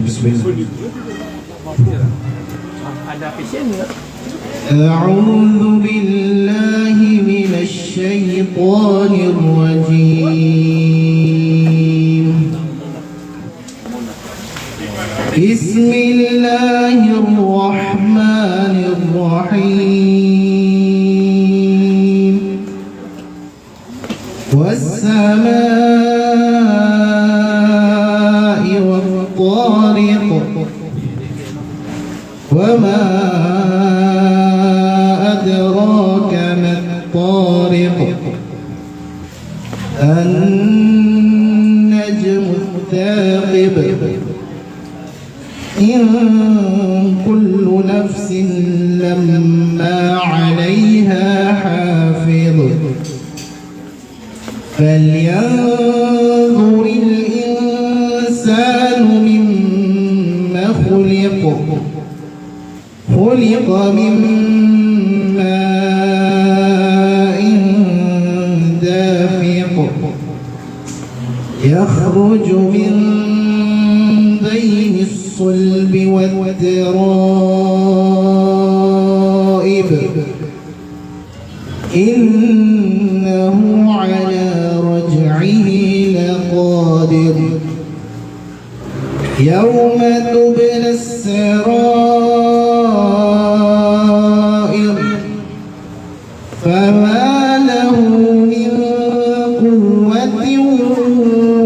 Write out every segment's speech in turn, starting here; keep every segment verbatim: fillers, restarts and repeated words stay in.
بسم الله. أعوذ بالله من الشيطان الرجيم. بسم الله الرحمن الرحيم. والسماء والطارق. وما أدراك ما الطارق. النجم الثاقب. إن كل نفس لما عليها حافظ. فلينظر الإنسان مما خلق. خلق من ماء دافق. يخرج من بين الصلب والترائب. إنه على رجعه لقادر. يوم تبلى السرائر. فما له من قوة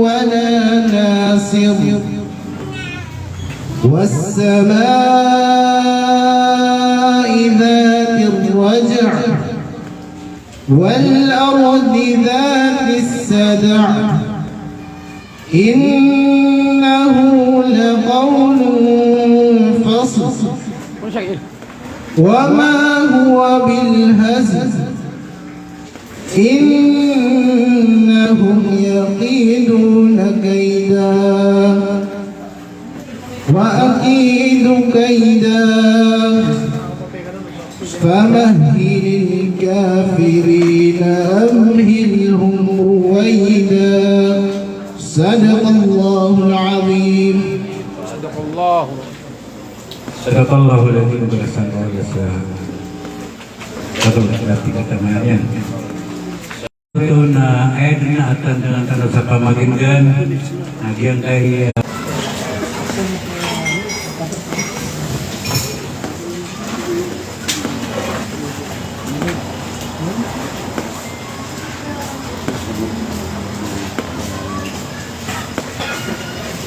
ولا ناصر. والسماء ذات الرجع. والأرض ذات الصدع. إنه لقول فصل. وما هو بالهزل. إنهم يكيدون كيدا. وأكيد كيدا. فمهل الكافرين أمهلهم رويدا. صدق الله العظيم. صدق الله. Sadaqallahul Azim. Balasan ko Allah sa. Satu lagi kita mayan. Ito na aya dn a tantangan tano sa pamakin'gan, na giyangkaya.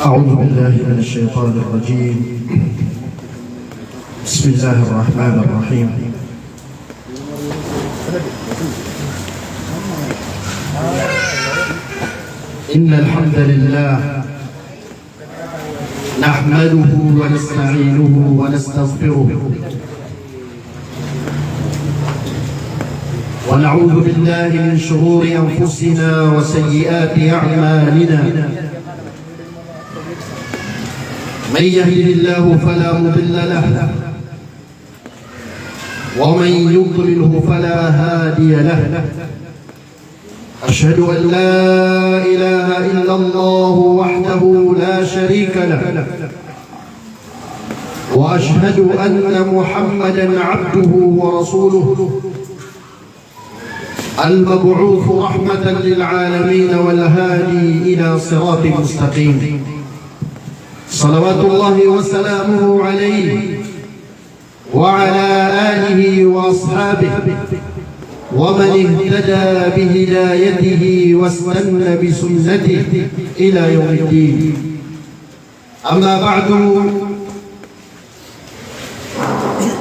أعوذ بالله من الشيطان الرجيم. بسم الله الرحمن الرحيم. إن الحمد لله نحمده ونستعينه ونستغفره، ونعوذ بالله من شرور أنفسنا وسيئات أعمالنا. من يهده الله فلا مضل له، ومن يضلله فلا هادي له. أشهد أن لا إله إلا الله وحده لا شريك له، وأشهد أن محمدا عبده ورسوله، المبعوث رحمة للعالمين والهادي إلى صراط مستقيم. صلوات الله وسلامه عليه وعلى آله وأصحابه ومن اهتدى بهدايته واستن بسنته إلى يوم الدين. أما بعد،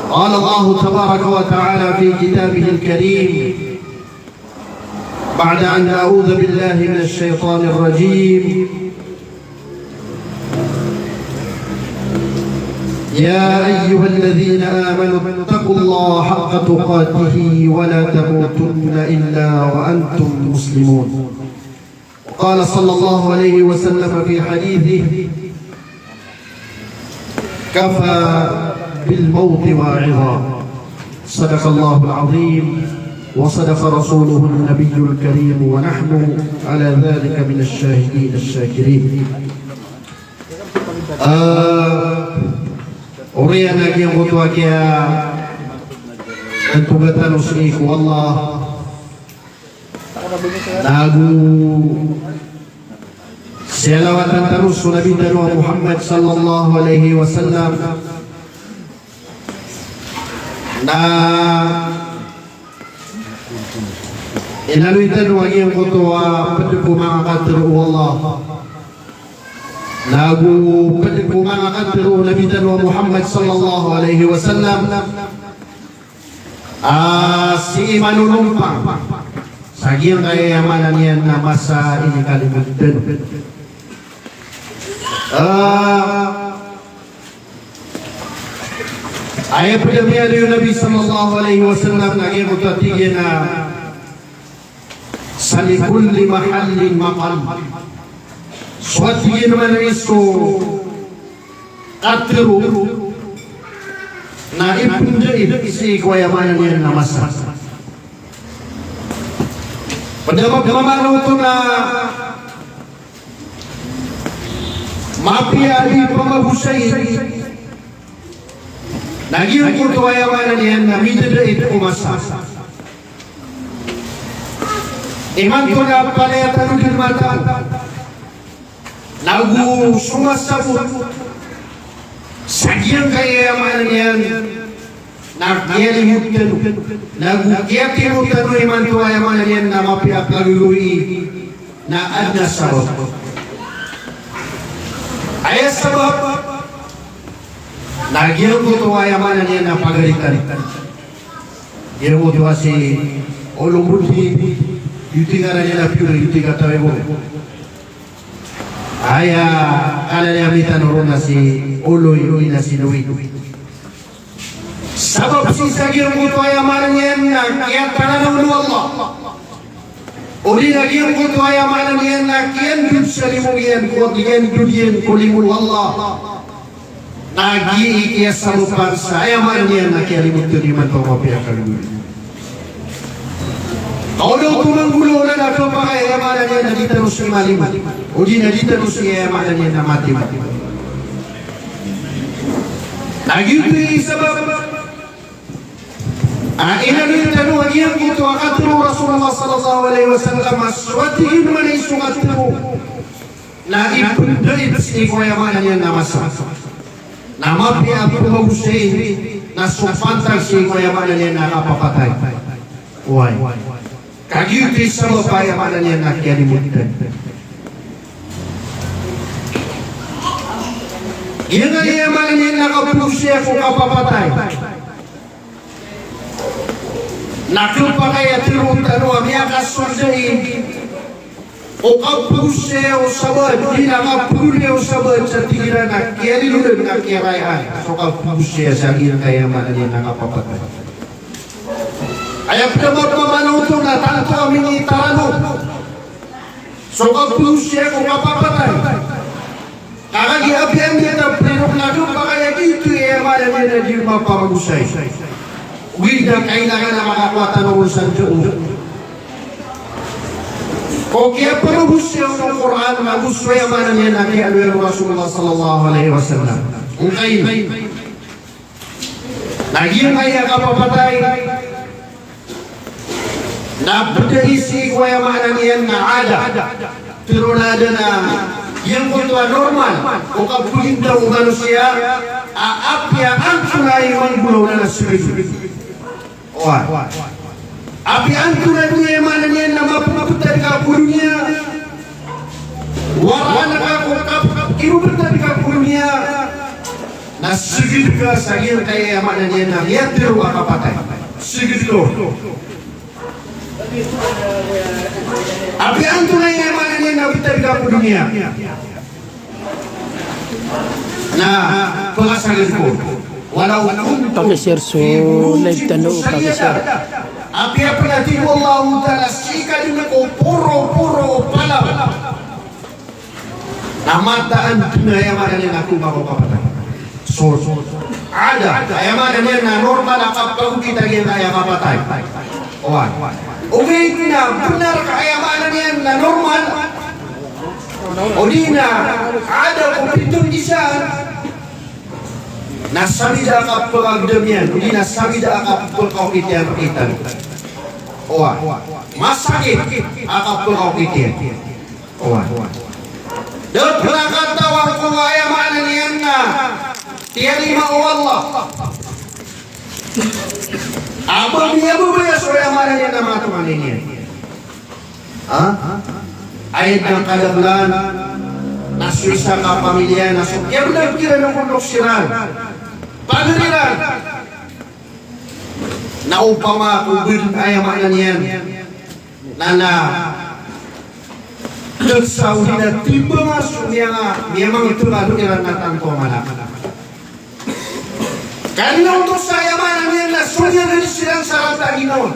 قال الله تبارك وتعالى في كتابه الكريم، بعد أن أعوذ بالله من الشيطان الرجيم، يا أيها الذين آمنوا اتقوا الله حق تقاته ولا تموتن إلا وأنتم مسلمون. وقال صلى الله عليه وسلم في حديثه، كفى بالموت واعظا. صدق الله العظيم. وصدق رسوله النبي الكريم ونحن على ذلك من الشاهدين الشاكرين. Ah, oriyan a giyangkoto a kiyathatoga tano sii ko Allah, nago siyalawatan tano so Nabi tano a Muhammad sallallahu alaihi wasallam, na inaloy tano a giyangkoto a pd ko manga katharo o Allah, nago pd ko manga katharo o Nabi tano a Muhammad sallallahu alaihi wasallam, a sii manonompang sa giyangkaya, aya maana niyan na, masa a inikalimood tano. Ah, aya pd a miyaaloy o Nabi sallallahu alaihi wasallam na giyangkoto a tig iyan a, "Fa li kulli mahallin maqal." So a tig iyan a maana niyan so katharo na ipndait sii ko, aya maana niyan na, masa. Pd a mapmamaana oto na mapiya a di pamagosayin na giyangkoto, aya maana niyan na, midadait ko masa. Imanto na palaya tano dn matao, nago somasabot sa giyangkaya, aya maana niyan na, kiyalimod tano, nago kiyatimo tano imanto, aya maana niyan na, mapiya a pagagawii na adn a sabap. Aya sabap na giyangkoto, aya maana niyan na, pagaritan. Giyangkoto a si Olombodi, giyoto i ngaran iyan a pure, giyoto i katawi bo. Aya kalaliya mitano ron na si Oloy, Oloy na si Noy. Sabap sii sa giyangkoto, aya maana niyan na, kiyatalanaw o Allah. Odi na giyangkoto, aya maana niyan na, kiyandod sa limo iyan ko, kiyandod iyan ko limo o Allah. Na giyai kiyasabapan sa, aya maana niyan na, kiyalimod tano imanto a mapiya a kagagawii. Ka o da oto manggolawla na khapakay, aya maana niyan na, di tano sii malimod. Odi na di tano sii, aya maana niyan na, matimo. Na giyoto i sabap a inaloy tano a giyangkoto a katharo o Rasulullah sallallahu alaihi wasallam a so a tig iyan a maana niyan so katharo na ipndait sii ko, aya maana niyan na, masa. Na mapiya a pamagosayin na so pantag sii ko, aya maana niyan na, kapapatay. Oway. Ka giyoto i sabap a, aya maana niyan na, kiyalimod tano. Giyanan i, aya maana niyan na, kapagosaya ko kapapatay. Na khapakay a tharoon tano a miyakasold i o kapagosaya o sabaad, odi na kapagosaya o sabaad sa tig iran a kiyalilodan na kiyarayaan so kapagosaya sa giyangkaya, aya maana niyan na, kapapatay. Aya pd a mapmamaana oto na tanto a minitarano so kapagosaya ko kapapatay. Kagiya apiya anda ta prirok na khapakay a giyoto i, aya maana niyan na, di mapamagosay. Ogaid na kailangan a makakowa tano ron sa dao ko kiyapamagosaya o Qur'an, ago so, aya maana niyan na, kiyaaloy o Rasulullah sallallahu alaihi wasallam. Ongkai. Na giyangkaya kapapatay na pd a sii ko, aya maana niyan na, ada. Tharoon a da na giyangkoto a normal o kapagintaw o manosiya a apiya antonaa i manggolawla na sgd. Oway. Apiya antonaa i, aya maana niyan na, mapmbtad ka ko doniya, waraan ka ko kap-, kibmbtad ka ko doniya, na sgd ka sa giyangkaya, aya maana niyan na, miyatharo a kapatay. Sgd ka. Apiya antonaa i, aya maana niyan na, mbtad ka ko doniya, na pkasgd ko. Walaw kuntum fi burujin mushayyada. Paki-share so live tano, paki-share. Apiya pn a tig o Allahu Ta'ala, sii ka dn ko poro-poro o palaw, na mataan dn, aya maana niyan na, ko manga kapatay. So, ada, aya maana niyan na, normal a kapagokit a giyangkaya kapatay. Oway. Ogaid na bnar ka aya maana niyan na normal, odi na ada ko pito gizaan, na sangida a kapkagdam iyan, odi na sangida a kapkaokit iyan rktano. Oway. Masakit a kapkaokit iyan. Oway. Da pn a katawan ko aya maana niyan na tiyarima o Allah. Aba miyababaya so aya maana niyan na manga tonganay niyan. Ha? Aya dn a kadaklan na so isa ka pamilya na so kiyabnay kiran o kondok siran, pagari ran. Na opama ko bn aya maana niyan na, na dagsa odi na timbang a so miyanga, miyamangtngalo iran na tanto a mala. Ka di na oto sa aya maana niyan na so miyagad siran sa rata a ginawa.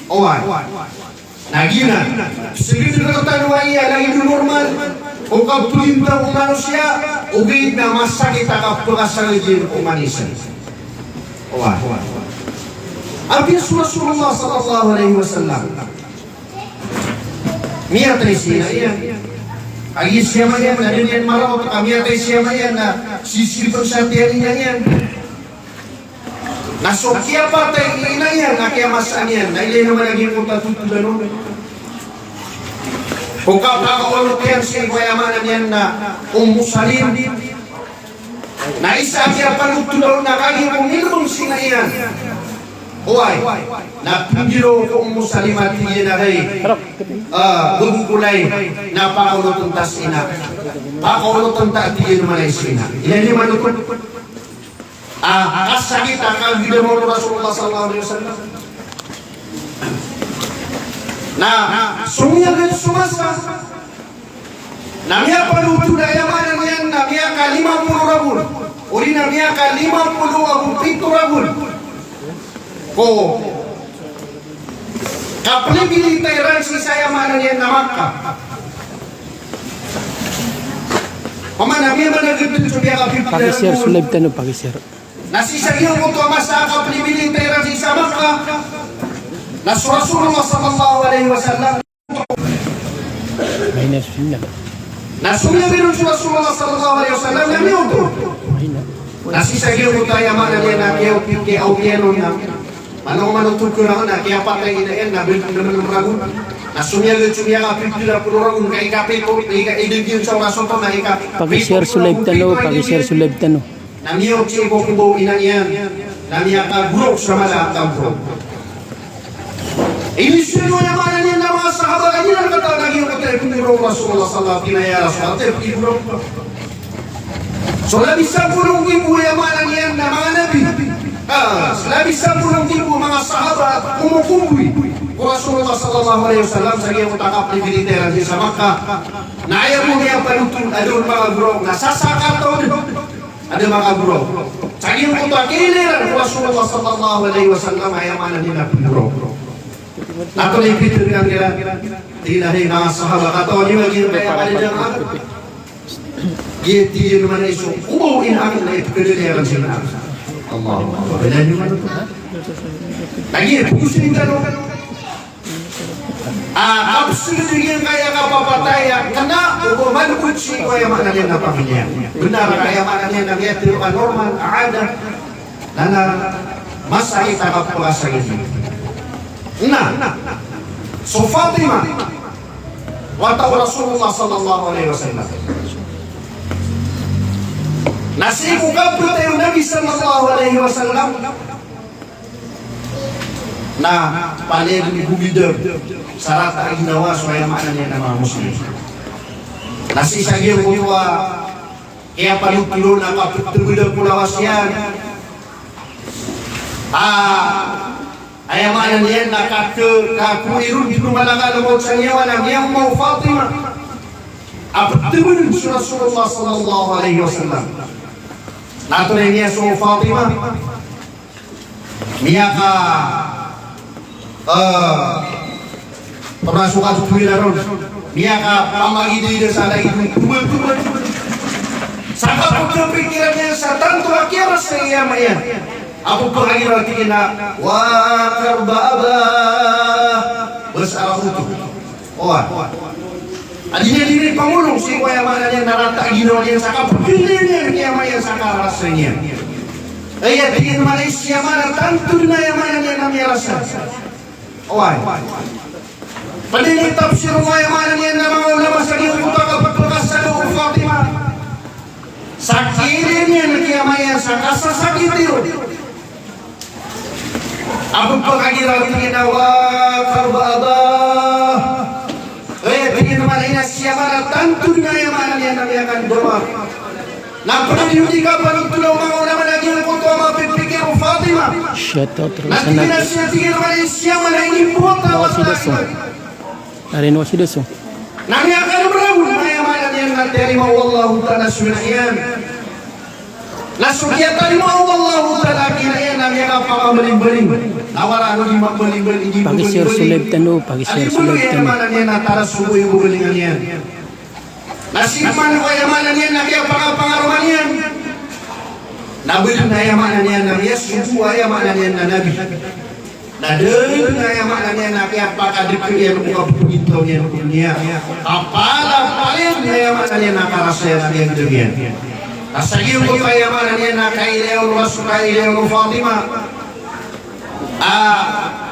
Oway. Na giyanan, sii rktano a aya lagid o normal o kapagintang o manosiya, ogaid na masakit a kapkasangid iyan ko manosiya. Oway. Apiya so Rasulullah sallallahu alaihi wasallam, miyatay si ina iyan. Kagiya si ama iyan na da niyan maraot, ka miyatay si ama iyan na sisii pn sa tiyan i ina iyan. Na so kiyapatay i ina iyan na kiyamasaan iyan, na ilay na man a giyangkoto a totol a normal. Ko kapakaolot iyan sii ko aya maana niyan na Ummu Salim. Na isa a kiyapanothol on na kagiya ko minbng si ina iyan. Oway. Na pnggiraw ko Ummu Salim a tig iyan a hay, ah, bgo ko lay, na pakaolotn ta si ina. Pakaolotn ta, tig iyan, man a si ina. Ilay niyo man oto. Ah, kasakit a kagdam o Rasulullah sallallahu alaihi wasallam. Na somiyagad so masa na miyapanothol a aya maana niyan na miyaka lima polo ragon, odi na miyaka lima polo ago pito ragon ko kaplibili ta iran sii sa aya maana niyan na Makkah. Pamana miyamanagd so miyaka fifty. Paki-share so live tano, paki-share. Na sii sa giyangkoto a masa a kaplibili ta iran sii sa Makkah, na so Rasulullah sallallahu alaihi wasallam, na somiyagad on so Rasulullah sallallahu alaihi wasallam na miyaoto. Na sii sa giyangkoto a aya maana niyan na kiyaopiyan on na mano-mano tokona na kiyapatay i ina iyan na bn, bn, bn ragon. Na somiyagad so miyaka pito a polo ragon, ka ikapito, ika, idg iyan sa oras oto na ikapito. Paki-share so live tano, paki-share so live tano. Na miyaot sii ko koba o ina iyan, na miyakagoraok sa mala a kagoraok. Iniiza o aya maana niyan na manga sahaba, ka di iran katawan a giyangkoto i pnggiraw o Rasulullah sallallahu alaihi wasallam, ya Rasulullah, antaa i pnggiraw? So labi sapolo nggibo, aya maana niyan na manga nabi, ah, so labi sapolo nggibo a manga sahaba a komokomboy ko Rasulullah sallallahu alaihi wasallam sa giyangkoto a kaplibili ta iran sii sa Makkah. Na aya bo miyapanothol a da on makagoraok, na sa sakataw dn a da makagoraok. Sa giyangkoto a kiyailay iran ko Rasulullah sallallahu alaihi wasallam, aya maana niyan na pnggiraw. Na antonaa i pitharo iyan kiran? Tig iran, hay manga sahaba, katawan iyo a giyangkaya a kadadaan akn, giya tig iyan man a iso, koba o ina akn na ipkadadaan iran sii sa ina akn. Allahu Akbar. Balayan iyo man oto. Lagid iyan, pagosay tano. Ah, kapsgd iyan giyangkaya kapapatay a kna o ba malbod sii ko aya maana niyan na pamilya. Bnar ka aya maana niyan na miyatero a normal a adat. Na, na masakit a kapakasakit. Na so Fatima, wata o Rasulullah sallallahu alaihi wasallam, na sii ko kapatay o Nabi sallallahu alaihi wasallam, na palaya dn i gomidam sa rata a ginawa so aya maana niyan na manga Muslim. Na sii sa giyangkoto a kiyapanothol on na kaptbda ko lawas iyan. Ah, aya maana niyan na ka, ka, kakowa iron dn o malakal a mawt sa niyawa na miyamama o Fatima a ptbdn so Rasulullah sallallahu alaihi wasallam. Na antonaa i miyasowa o Fatima? Miyaka, eh, pamasokan so towira ron. Miyakapamagidayda sa lagid o tobal-tobal. Sa kapagkapikiran iyan sa tanto a kiyarasay i ama iyan. Apo pagiraw, tig iyan a, wa karba aba. Bes a raot oto. Oway. A di niyan dii pangolong sii ko aya maana niyan na rata a ginawa niyan sa kapagilay niyan, aya maana niyan sa kararasa niyan. Aya tig iyan a maana niyan, siya maana tanto dn aya maana niyan na miyarasa. Oway. Pd ini tafsir o aya maana niyan na manga ulama sa giyangkoto a kapagpakasada o Fatima. Sakit iyan, aya maana niyan sa kasasakit iyan. Apo pagiraw, tig iyan a wa karba aba. Aya tig iyan a maana niyan na siya maana tanto dn aya maana niyan na miyakandawa. Na pd ini di kapanothol o manga ulama na giyangkoto a mapipikir o Fatima. Shout out roo sa Nabi. Na tig iyan a siya, tig iyan a maana niyan, siya maana inimbowata o Allah. Ari no si Daso. Na miyakararagon, aya maana niyan na tiyarima o Allahu Ta'ala so kina iyan. Na so kiyatarima o Allahu Ta'ala kina iyan na miyakapakambalingbling. Na warano di mambalingbling, di mambalingbling. Paki-share so live tano, paki-share so live tano. Aya maana niyan na taras so boy o bolingan iyan. Na sii man o aya maana niyan na kiyapakapangaroma niyan. Na bdn aya maana niyan na miyasogo aya maana niyan na Nabi. Na da dn aya maana niyan na kiyapakadkt iyan ko kapagintaw niyan ko doniya. Kapalapalin aya maana niyan na karasa iyan a miyagdam iyan. Na sa giyangkoto aya maana niyan na kailay on o Rasul, kailay on o Fatima. A,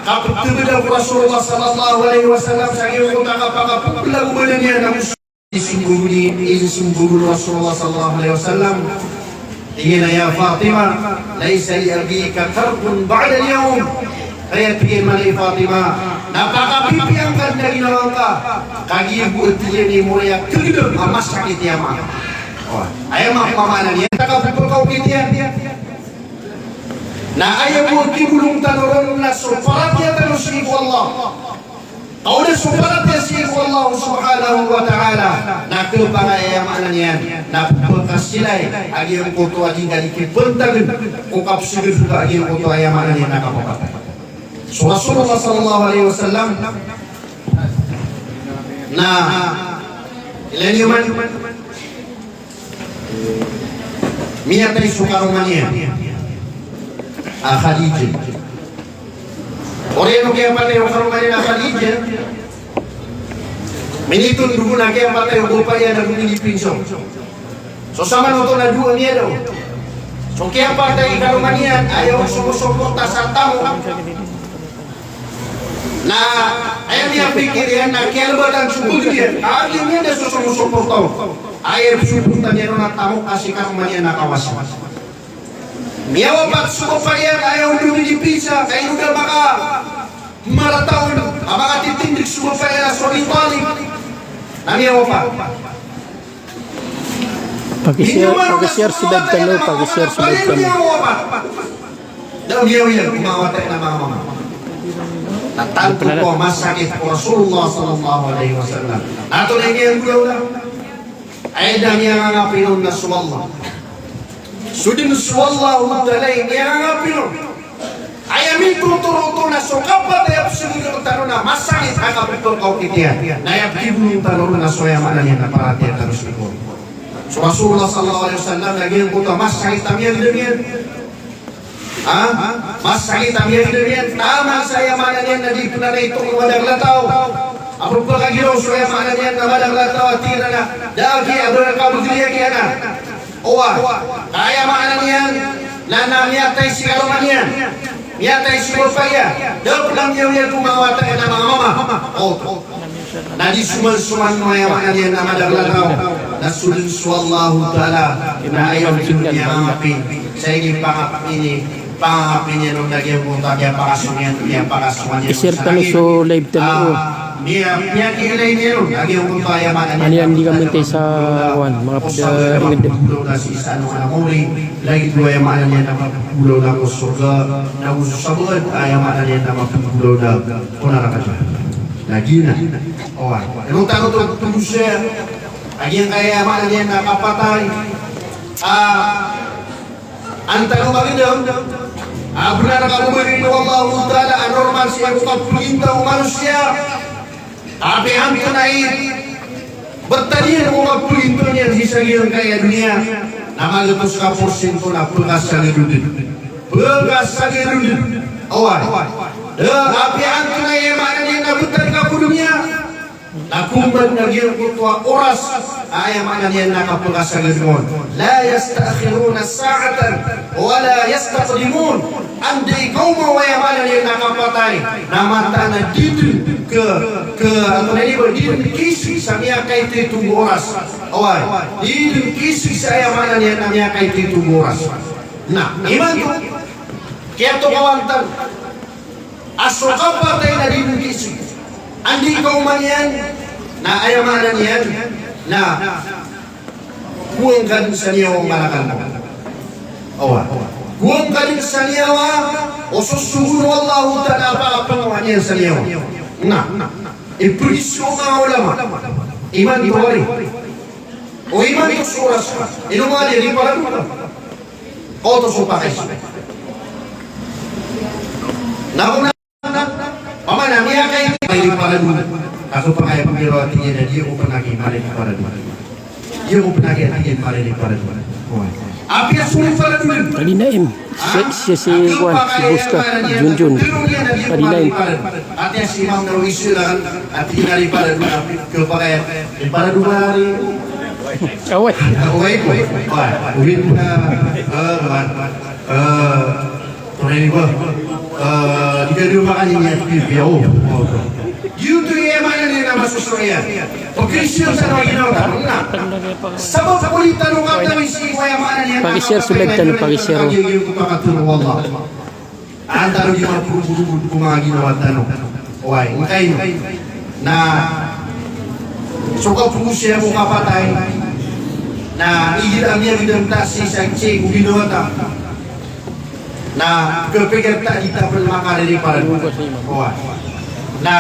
kaptbda o Rasulullah sallallahu alaihi wasallam sa giyangkoto a kapakapaglag o badan iyan na Inismbag o, inismbag o Rasulullah sallallahu alaihi wasallam. Tig iyan a, "Ya Fatima, laysa li abika karbun ba'dal yawm." Aya tig iyan a maana i Fatima, na pakapipiya ngka dn a ginawa ngka. Kagiya bo, tig iyan, i moriyakl a masakit iyan a mama. Aya mama, maana niyan na kapphakaokit iyan. Na aya bo a kibolong tano ron na so paratiyaya tano sii ko Allah. Ka o da so paratiyaya sii ko Allah subhanahu wa ta'ala, na kepangaya, aya maana niyan na pphakasilay a giyangkoto a di ngka di kipantagn ko kapsgd ka a giyangkoto a, aya maana niyan na kapapatay. So Rasulullah sallallahu alaihi wasallam na ilay niyo man, miyatay so karoma niyan a Khadijah. Oriyan o kiyapatay o karoma niyan a Khadijah, minitondog on a kiyapatay o bapa iyan ago minipinsa on. So samanoto na dowa miyada on. So kiyapatay i karoma niyan, aya on somosoporta sa tamok. Na aya miyapikir iyan na kiyalbatan so bgd iyan. Aya miyada so somosoporta on. Aya soporta niyan on na tamok a si karoma niyan a kawasa. Miyawapat so bapa iyan, aya on dn di pinsa, ka ino da makamarata on a makatitindg so bapa iyan a so Abi Talib. Na miyawapat. Paki-share, paki-share so live tano, paki-share so live tano. Da miyawiyaw ko manga wata iyan a manga mama. Na tanto ko masakit ko Rasulullah sallallahu alaihi wasallam. Na antonaa i miyanggolawla? Aya da miyangangapin on na so Allah. So dn so Allahu Ta'ala i miyangangapin on. Aya mitotoro oto na so kapatay a pzagagr tano na masakit a kapphakaokit iyan. Na aya pkibolong tano ron na so, aya maana niyan na paratiyaya tano sii ko. So Rasulullah sallallahu alaihi wasallam na giyangkoto a masakit a miyagdam iyan. Ha? Masakit a miyagdam iyan, taman sa, aya maana niyan na di pn a ito ko madakl a taw a pphakagiraw so, aya maana niyan na madakl a taw a tig iran a da a ki, a ba kabagli a ki ana. Oway. Ka aya maana niyan na, na miyatay si karoma niyan. Miyatay si bapa iyan. Da pn a miyawiyaw ko manga wata iyan a manga mama. O. Na di somansoman o, aya maana niyan na madakl a taw, na so dn so Allahu Ta'ala na aya on dn miyangangapin. Sa inipangap-, inipangangapin iyan on na giyangkoto a kiyapakasowa niyan, kiyapakasowa niyan. I-share tano so live tano. Miya, miyakiilay niyan on na giyangkoto a, aya maana niyan, anda ka mantay sa wan, manga pd a ingd. Lagid o, aya maana niyan na mapgolaw na ko sorga, na go so sabaad, aya maana niyan na mapgolaw na ko naraka. Na giyanan. Oway. Ino tano oto pagosaya a giyangkaya, aya maana niyan na kapatay. A, an tano magdam a bnar a kababaloy o Allahu Ta'ala a normal sii ko kapagintaw o manosiya. Apiya antonaa i btad iyan ko kapagintaw niyan sii sa giyangkaya doniya, na magatos ka porsinto na pkasagad on dn. Pkasagadn. Oway. Da apiya antonaa i aya maana niyan na btad ka ko doniya, na komban na giyangkoto a oras a aya maana niyan na kapkasagadn on. La yasta'khiruna sa'atan wa la yastaqdimun. Anda i kaoma o aya maana niyan na kapatay, na mataan a di dn ka, ka, antonaa ini ba, di dn kisg sa miyakaitoito a oras. Oway, di dn kisg sa aya maana niyan na miyakaitoito a oras. Na imanto, kiyatokawan tano a so kapatay na di dn kisg. Anda i kaoma niyan, na aya maana niyan na gowang ka dn sa niyawa o ngalakal mo. Oway. Gowang ka dn sa niyawa o sosogoon o Allahu Ta'ala a pakapangowa niyan sa niyawa. Na ipriso o manga ulama. Imanto ari. O imanto so oras ka. Ino manga di, di paradon ka. Oto so pakay. Na ko na, pamana miyakaito, mala i paradon. Kaso pakay pagiro a tig iyan a di ako pn aki mala i paradon. Di ako pn aki a tig iyan mala i paradon. Oway. Apiya so mala i paradon. Kalinaim. Siya, siya si Juan, si Buska, Junjun. Kalinaim. Apiya si Imam Nawawi siya, a tig iyan a di paradon, apiya kapakay a di paradon mala i Oway. Oway ko. Oway. Oway na, ah, ah, ah, tonay ni ba? Ah, di ka di makanini at pipiya, oh. Giyoto i aya maana niyan na masosoya. Pagkrisyan sa mga ginawa, na. Sabap ko di tano katawi sii ko aya maana niyan na pag-share, sulat tano, pag-share. Pagkaturo, wallah. Antaro di maprobo-probo ko manga ginawa tano. Oway, ngkaino. Na so kaprobo siya ko kapatay. Na igira a miyagdam ta sii sa sii ko ginawa ta. Na kapikir ta di ta pn makaririparan. Oway. Na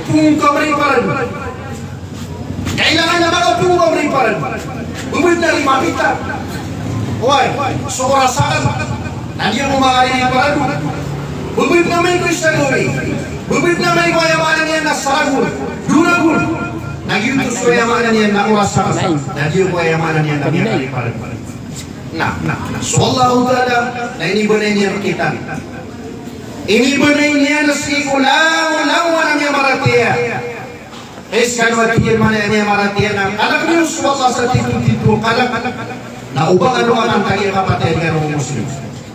pungka mariparan. Kailangan na makapungka mariparan. Bebed na rimapita. Oway, so oras akn na di ako makaririparan. Bebed na amay ko isa gawii. Bebed na amay ko aya maana niyan na saragon, doragon. Na giyoto so aya maana niyan na oras akn na di ako aya maana niyan na miyakariparan. Na, na, na so Allahu Ta'ala na inibanay niyan rktano. Inibanay niyan sii ko langolangon a miyamaratiyaya. Iskano a tig iyan man a miyamaratiyaya na kalk niyo so Allah sa titotito a kalk. Na o ba kano kapantagi a kapatay a di kano Muslim.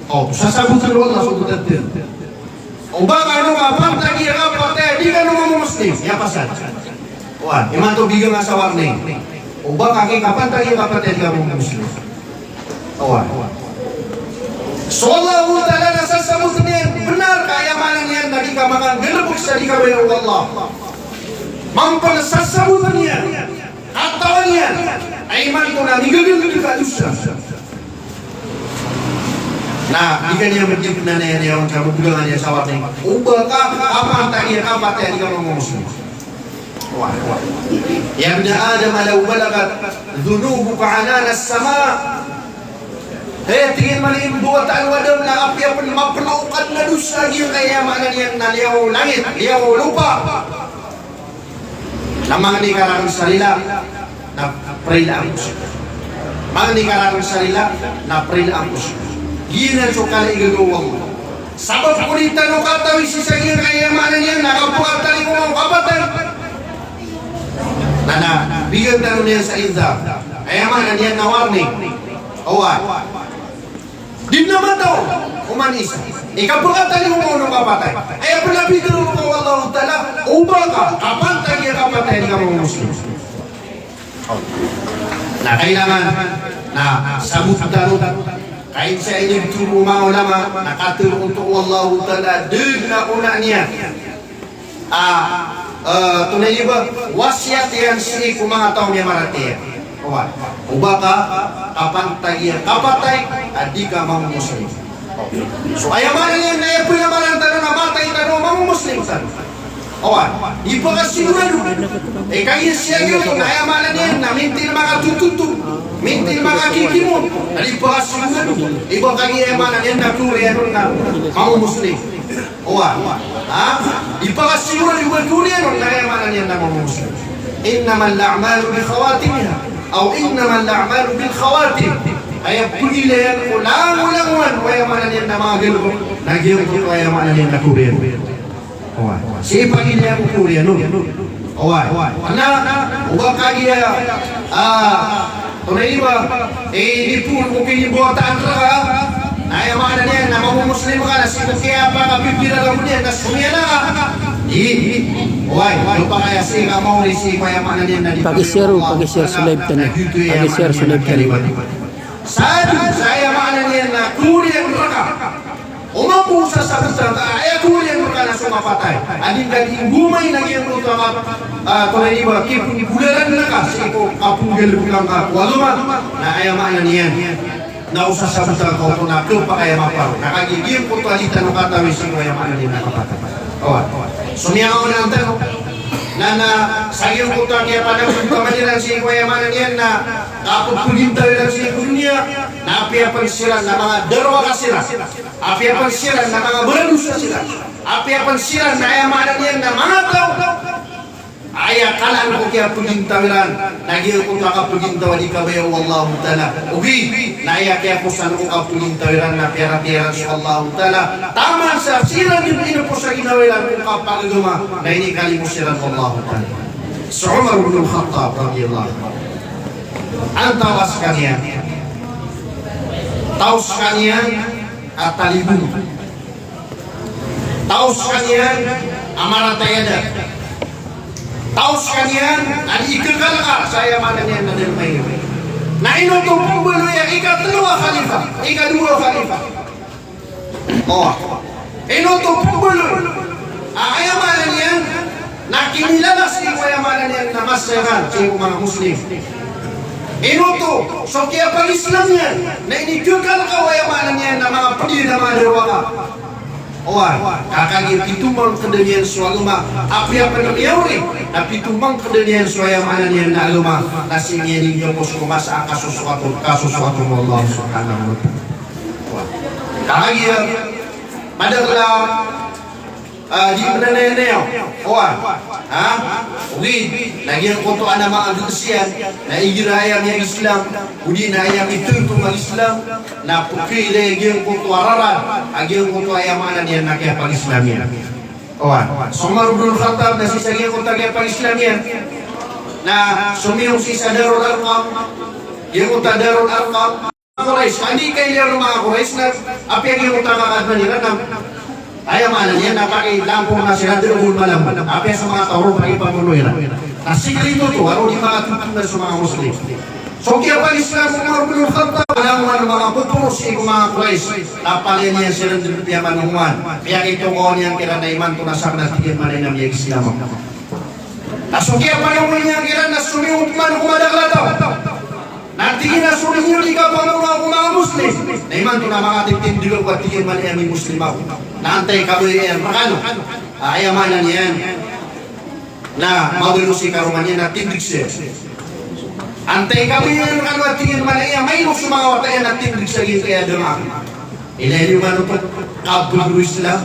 O, sasabotn o Allah so botad dn. O ba kano kapantagi a kapatay a di kano Muslim. Aya pasad. Oway, imanto bigan nga sa warning. O ba kano kapantagi a kapatay a di kano Muslim. Oway. So Allahu Ta'ala na sasabotn iyan, bnar ka aya maana niyan na di ka makanggalbk sa di ka baya o Allah. Mampan sasabotn iyan, katawan iyan, a imanto na migagagd ka dosa. Na di ka niyan madipnanaya niyan on ka mabgangan iyan sa warning. O ba ka kapantagi a kapatay a di ka manga Muslim. Wah, wah. Ya ibna Adam, law balaghat dhunubuka anana as-sama. Hay, tig iyan man i mbawataan o Adam, na apiya pn mapn o kadn a dosa a giyangkaya maana niyan na liyawaw o langit, liyawaw o lopa. Na mangni ka rakn sa rila, na prilaan ko sii. Mangni ka rakn sa rila, na prilaan ko sii. Giyanan so kala i gagaw o Allah. Sabap ko di tano katawi sii sa giyangkaya maana niyan na kapakatalingoma o kapatay. Na, na bigan tano niyan sa inzar. Aya maana niyan na warning. Oway. Di na mataw, oman isa. Ikapakatalingoma o kapatay. Aya pn a pitharo o Allahu Ta'ala, o ba ka kapantagi a kapatay a di ka manga Muslim. Na kailangan na sabot tano. Kagiya sa inibtho o manga ulama na katharo oto o Allahu Ta'ala, dn a ona niyan a, eh, tonay iyan ba, wasiyat iyan sii ko manga taw a miyamaratiyaya. Oway. O ba ka kapantagi a kapatay a di ka manga Muslim. So aya maana niyan na aya pn a maana tano na matay tano a manga Muslim tano. Oway. Ipakasigurado. Eh, kagiya sii giyoto na aya maana niyan na mintil makatototo, mintil makakikimo. Na ipakasigurado. Iba kagiya aya maana niyan na koriyan on na manga Muslim. Oway. Ha? Ipakasigurado, iba koriyan on na aya maana niyan na manga Muslim. Innamal a'malu bi khawatimiha. Aw innamal a'malu bil khawatim. Aya pagilayan ko langolangowan o aya maana niyan na manga galbk, na giyangkoto aya maana niyan na Korean. Oway. Sii pagilayan ko Korean, no? Oway. Kna o ba kagiya, ah, tonaa i ba, eh, inipoon ko kinimbawataan rka, na aya maana niyan na mambo-Muslim ka, na sii ko kiyapakapipira rka niyan na somiyana ka. Di. Oway. Ino pakay a sii ka maori, sii ko aya maana niyan na di. Paki-share, paki-share so live tano. Paki-share so live tano. Sa dn sa aya maana niyan na koriyan rka. O mambo sa sabot ka, aya koriyan rka na so mapatay. A di ngka di nggomain a giyangkoto a, ah, tonaa i ba, kipnggolalan rka sii ko kapnggalbkn ka ko agama. Na aya maana niyan na o sasabot ka oto na khapakay a maparo. Na kagiya giyangkoto a di tano katawi sii ko aya maana niyan na kapatay. Oway. So miyangaoona tano na, na sa giyangkoto a kiyapanamamaniran sii ko aya maana niyan na kapphgintaw iran sii ko doniya, na apiya pn siran na manga darowaka siran, apiya pn siran na manga baradosa siran, apiya pn siran na aya maana niyan na manga taw a aya kalaan ko kiyapgintaw iran na giyangkoto a kapgintaw a di kabaya o Allahu Ta'ala. Ogaid na aya kiyakosan ko kapgintaw iran na piyaratiyaran so Allahu Ta'ala taman sa siran dn inopos a ginawa iran ko kapagagama na inikalimo siran o Allahu Ta'ala. So Umar ibn al-Khattab radiyallahu anhu, antawaa skaniyan, taw skaniyan a talibong, taw skaniyan a marata i adat, taw skaniyan a di khakalka sa aya maana niyan na darpa iyan. Na ino oto pmbaloy a ikatlo a khalifa, ikadowa a khalifa. O. Ino oto pmbaloy a aya maana niyan na kinilala sii ko aya maana niyan na masa iran sii ko manga Muslim. Ino oto so kiyapag-Islam iyan na inikhakalka o aya maana niyan na manga pd na manga darowaka. Oway, ka kagiya pito mangkdn iyan so agama, apiya pn miyaori na pito mangkdn iyan so aya maana niyan na agama, na sii niyan iniyopos ko masa a kasosoat, kasosoat o Allah subhanahu wa ta'ala. Oway. Kagiya madakl a, ah, di pn a nanayaw. Oway. Ha? Ogaid na giyangkoto a manga ggs iyan na igira aya miyag-Islam, odi na aya mitntong a Islam, na pkhailay giyangkoto a rarad a giyangkoto a aya maana niyan na kiyapag-Islam iyan. Oway. So Umar ibn al-Khattab na sii sa giyangkoto a kiyapag-Islam iyan na somiyong sii sa Darul Arqam. Giyangkoto a Darul Arqam. Quraysh, anda i kailay o manga Quraysh na apiya giyangkoto a kakadnan iran na aya maana niyan na pakilampong na siran dn o malam. Apiya sa manga taw roo pakipamono iran. Na sikreto oto a roo di makatotona so manga Muslim. So kiyapag-Islam o Umar bin Khattab, langowan o manga poporo sii ko manga Quraysh, na palaya niyan siran dn piyamanongowan. Piyakitokawan iyan kiran na imanto na sakn, tig iyan, man na miyag-Islam ako. Na so kiyapanongowan iyan kiran na somiyong pman ko madakl a taw. Na tig iyan a so di niyo di kapanongowa ko manga Muslim, na imanto na makatitindg ako, tig iyan, man na mimuslim ako. Na antaa i kabaya iyan rkano? Aya maana niyan na mabaloy si karoma niyan na tindg siya. Antaa i kabaya iyan rkano, tig iyan, man na aya mailay so manga wata iyan na tindg sa giyangkaya a dama. Ilay niyo man oto, kabg o Islam.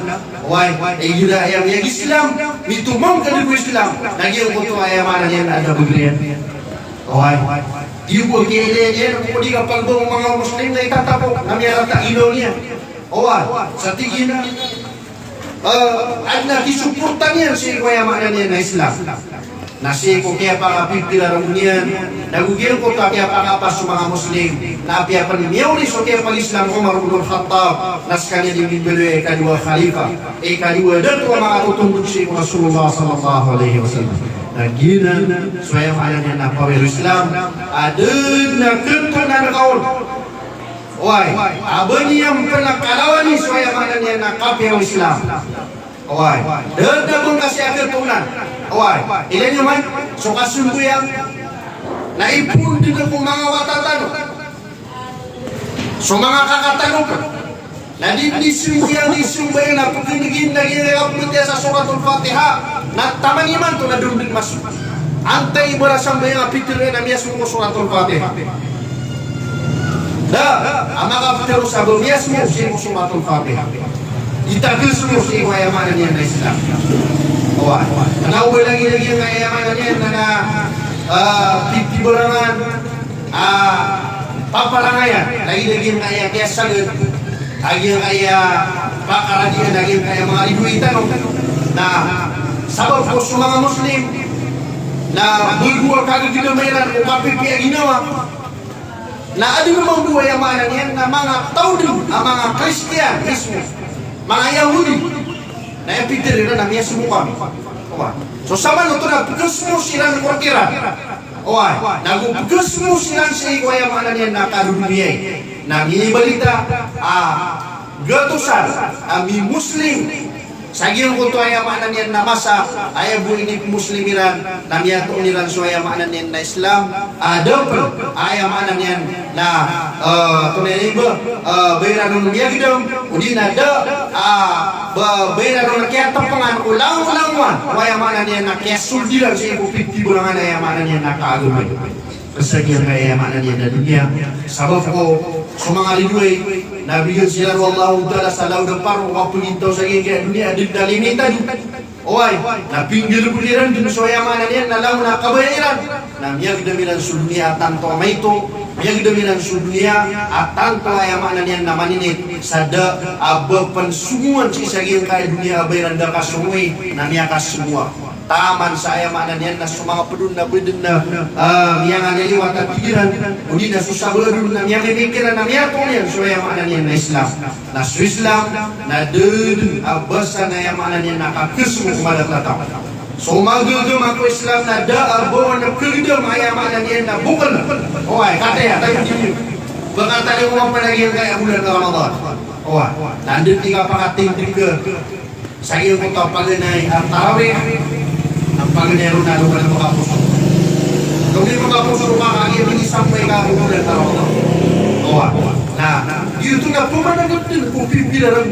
Oway, igira aya miyag-Islam, mitomangkd ko Islam, na giyangkoto aya maana niyan na adn a bgr iyan. Oway. Di bo kiyailay iyan ko di kapagbaw o manga Muslim na itatapok na miyarata i ilaw niyan. Oway, sa tig iyan a Ah, adn a kisoporta niyan sii ko aya maana niyan na Islam. Na sii ko kiyapakapipira roo niyan, na go giyangkoto a kiyapakapasad o manga Muslim, na apiya pn miyaori so kiyapag-Islam o Umar bin Khattab, na skaniyan i mimbaloy a ikadowa khalifa, ikadowa dato a manga totondog sii ko Rasulullah sallallahu alaihi wasallam. Na giyanan so aya maana niyan na pawir o Islam, adn a katonan ka on. Oway, a ba niyan pn kalawani so aya maana niyan na kapiya o Islam. Oway, da dn a ba ngka sii a katonan. Oway, ilay niyo man so kasambayang na ipoon dn ko manga wata tano. So manga kaka tano pn na di dn isambayang, isambayang na pkhan'g iyan lagid a kapmbatiya sa Suratul Fatiha, na taman imanto na da on dn masok. Antaa i barasambayang a pitharo iyan a miyasong ko Suratul Fatiha? Da a makaptharo sa ba miyasong sii ko Suratul Fatiha. Itagl sii ko aya maana niyan na Islam. Oway. Kna o ba lagilagid a aya maana niyan na, ah, piphibarangan, ah, paparangayan, lagid a giyangkaya kiyasagad, a giyangkaya pakaradiyan, a giyangkaya manga ridoay tano. Na sabap ko so manga Muslim na bego a kagagedama iran o kapipiya a ginawa. Na adn mambo, aya maana niyan na manga taw dn a manga Kristiyan mismo, manga Yahudi, na aya pitharo iran na miyasomo kami. Oway. So samanoto na pkhasmo siran ko rk iran. Oway. Na go pkhasmo siran sii ko, aya maana niyan na kadodoniyai. Na minibalita a gatosan a mi-Muslim sa giyangkoto, aya maana niyan na masa, aya bo ini-Muslim iran, na miyatoon iran so, aya maana niyan na Islam, a da pn, aya maana niyan na, eh, tonaa i ba, eh, ba iran on miyagedam, odi na da, ah, ba, ba iran on kiyatapangan o langolangowan o, aya maana niyan na kiyasold iran sii ko pitiborangan, aya maana niyan na kaagama. Kasagiyan ka, aya maana niyan na doniya. Sabap ko so manga ridoay na bigan siran o Allahu Ta'ala sa law da paro a pagintaw sa giyangkaya doniya a da dn a limitado. Oway, na pinggalbk iran dn so, aya maana niyan na langon a kabaya iran. Na miyagedam iran so doniya a tanto a maito, miyagedam iran so doniya a tanto, aya maana niyan na maninit, sa da a ba pn songowan sii sa giyangkaya doniya a ba iran da kasongowi, na miyakasongowa. Taman sa, aya maana niyan na so manga pd on na ba dn na, ah, miyangaliliwat a tig iran, odi na so sabaad on na miyamimikir iran na miyatoon iyan so, aya maana niyan na Islam. Na so Islam na da dn a basa na, aya maana niyan na kakhasmo ko mada a taw. So magagama ko Islam na da a ba on a khagedam, aya maana niyan na bokl. Oway, kataya, tayo dn iyo. Ba kataya ko mapanagin kaya bolan a Ramadan. Oway, na da dn i kapakatindg ka sa giyangkoto a paganay a tarawih, na paganay ron na da ka makaposo. Ka di makaposo ka, kagiya di sampay ka ko bolan a Ramadan. Oway. Na giyoto na pmanagad dn ko pipira ron.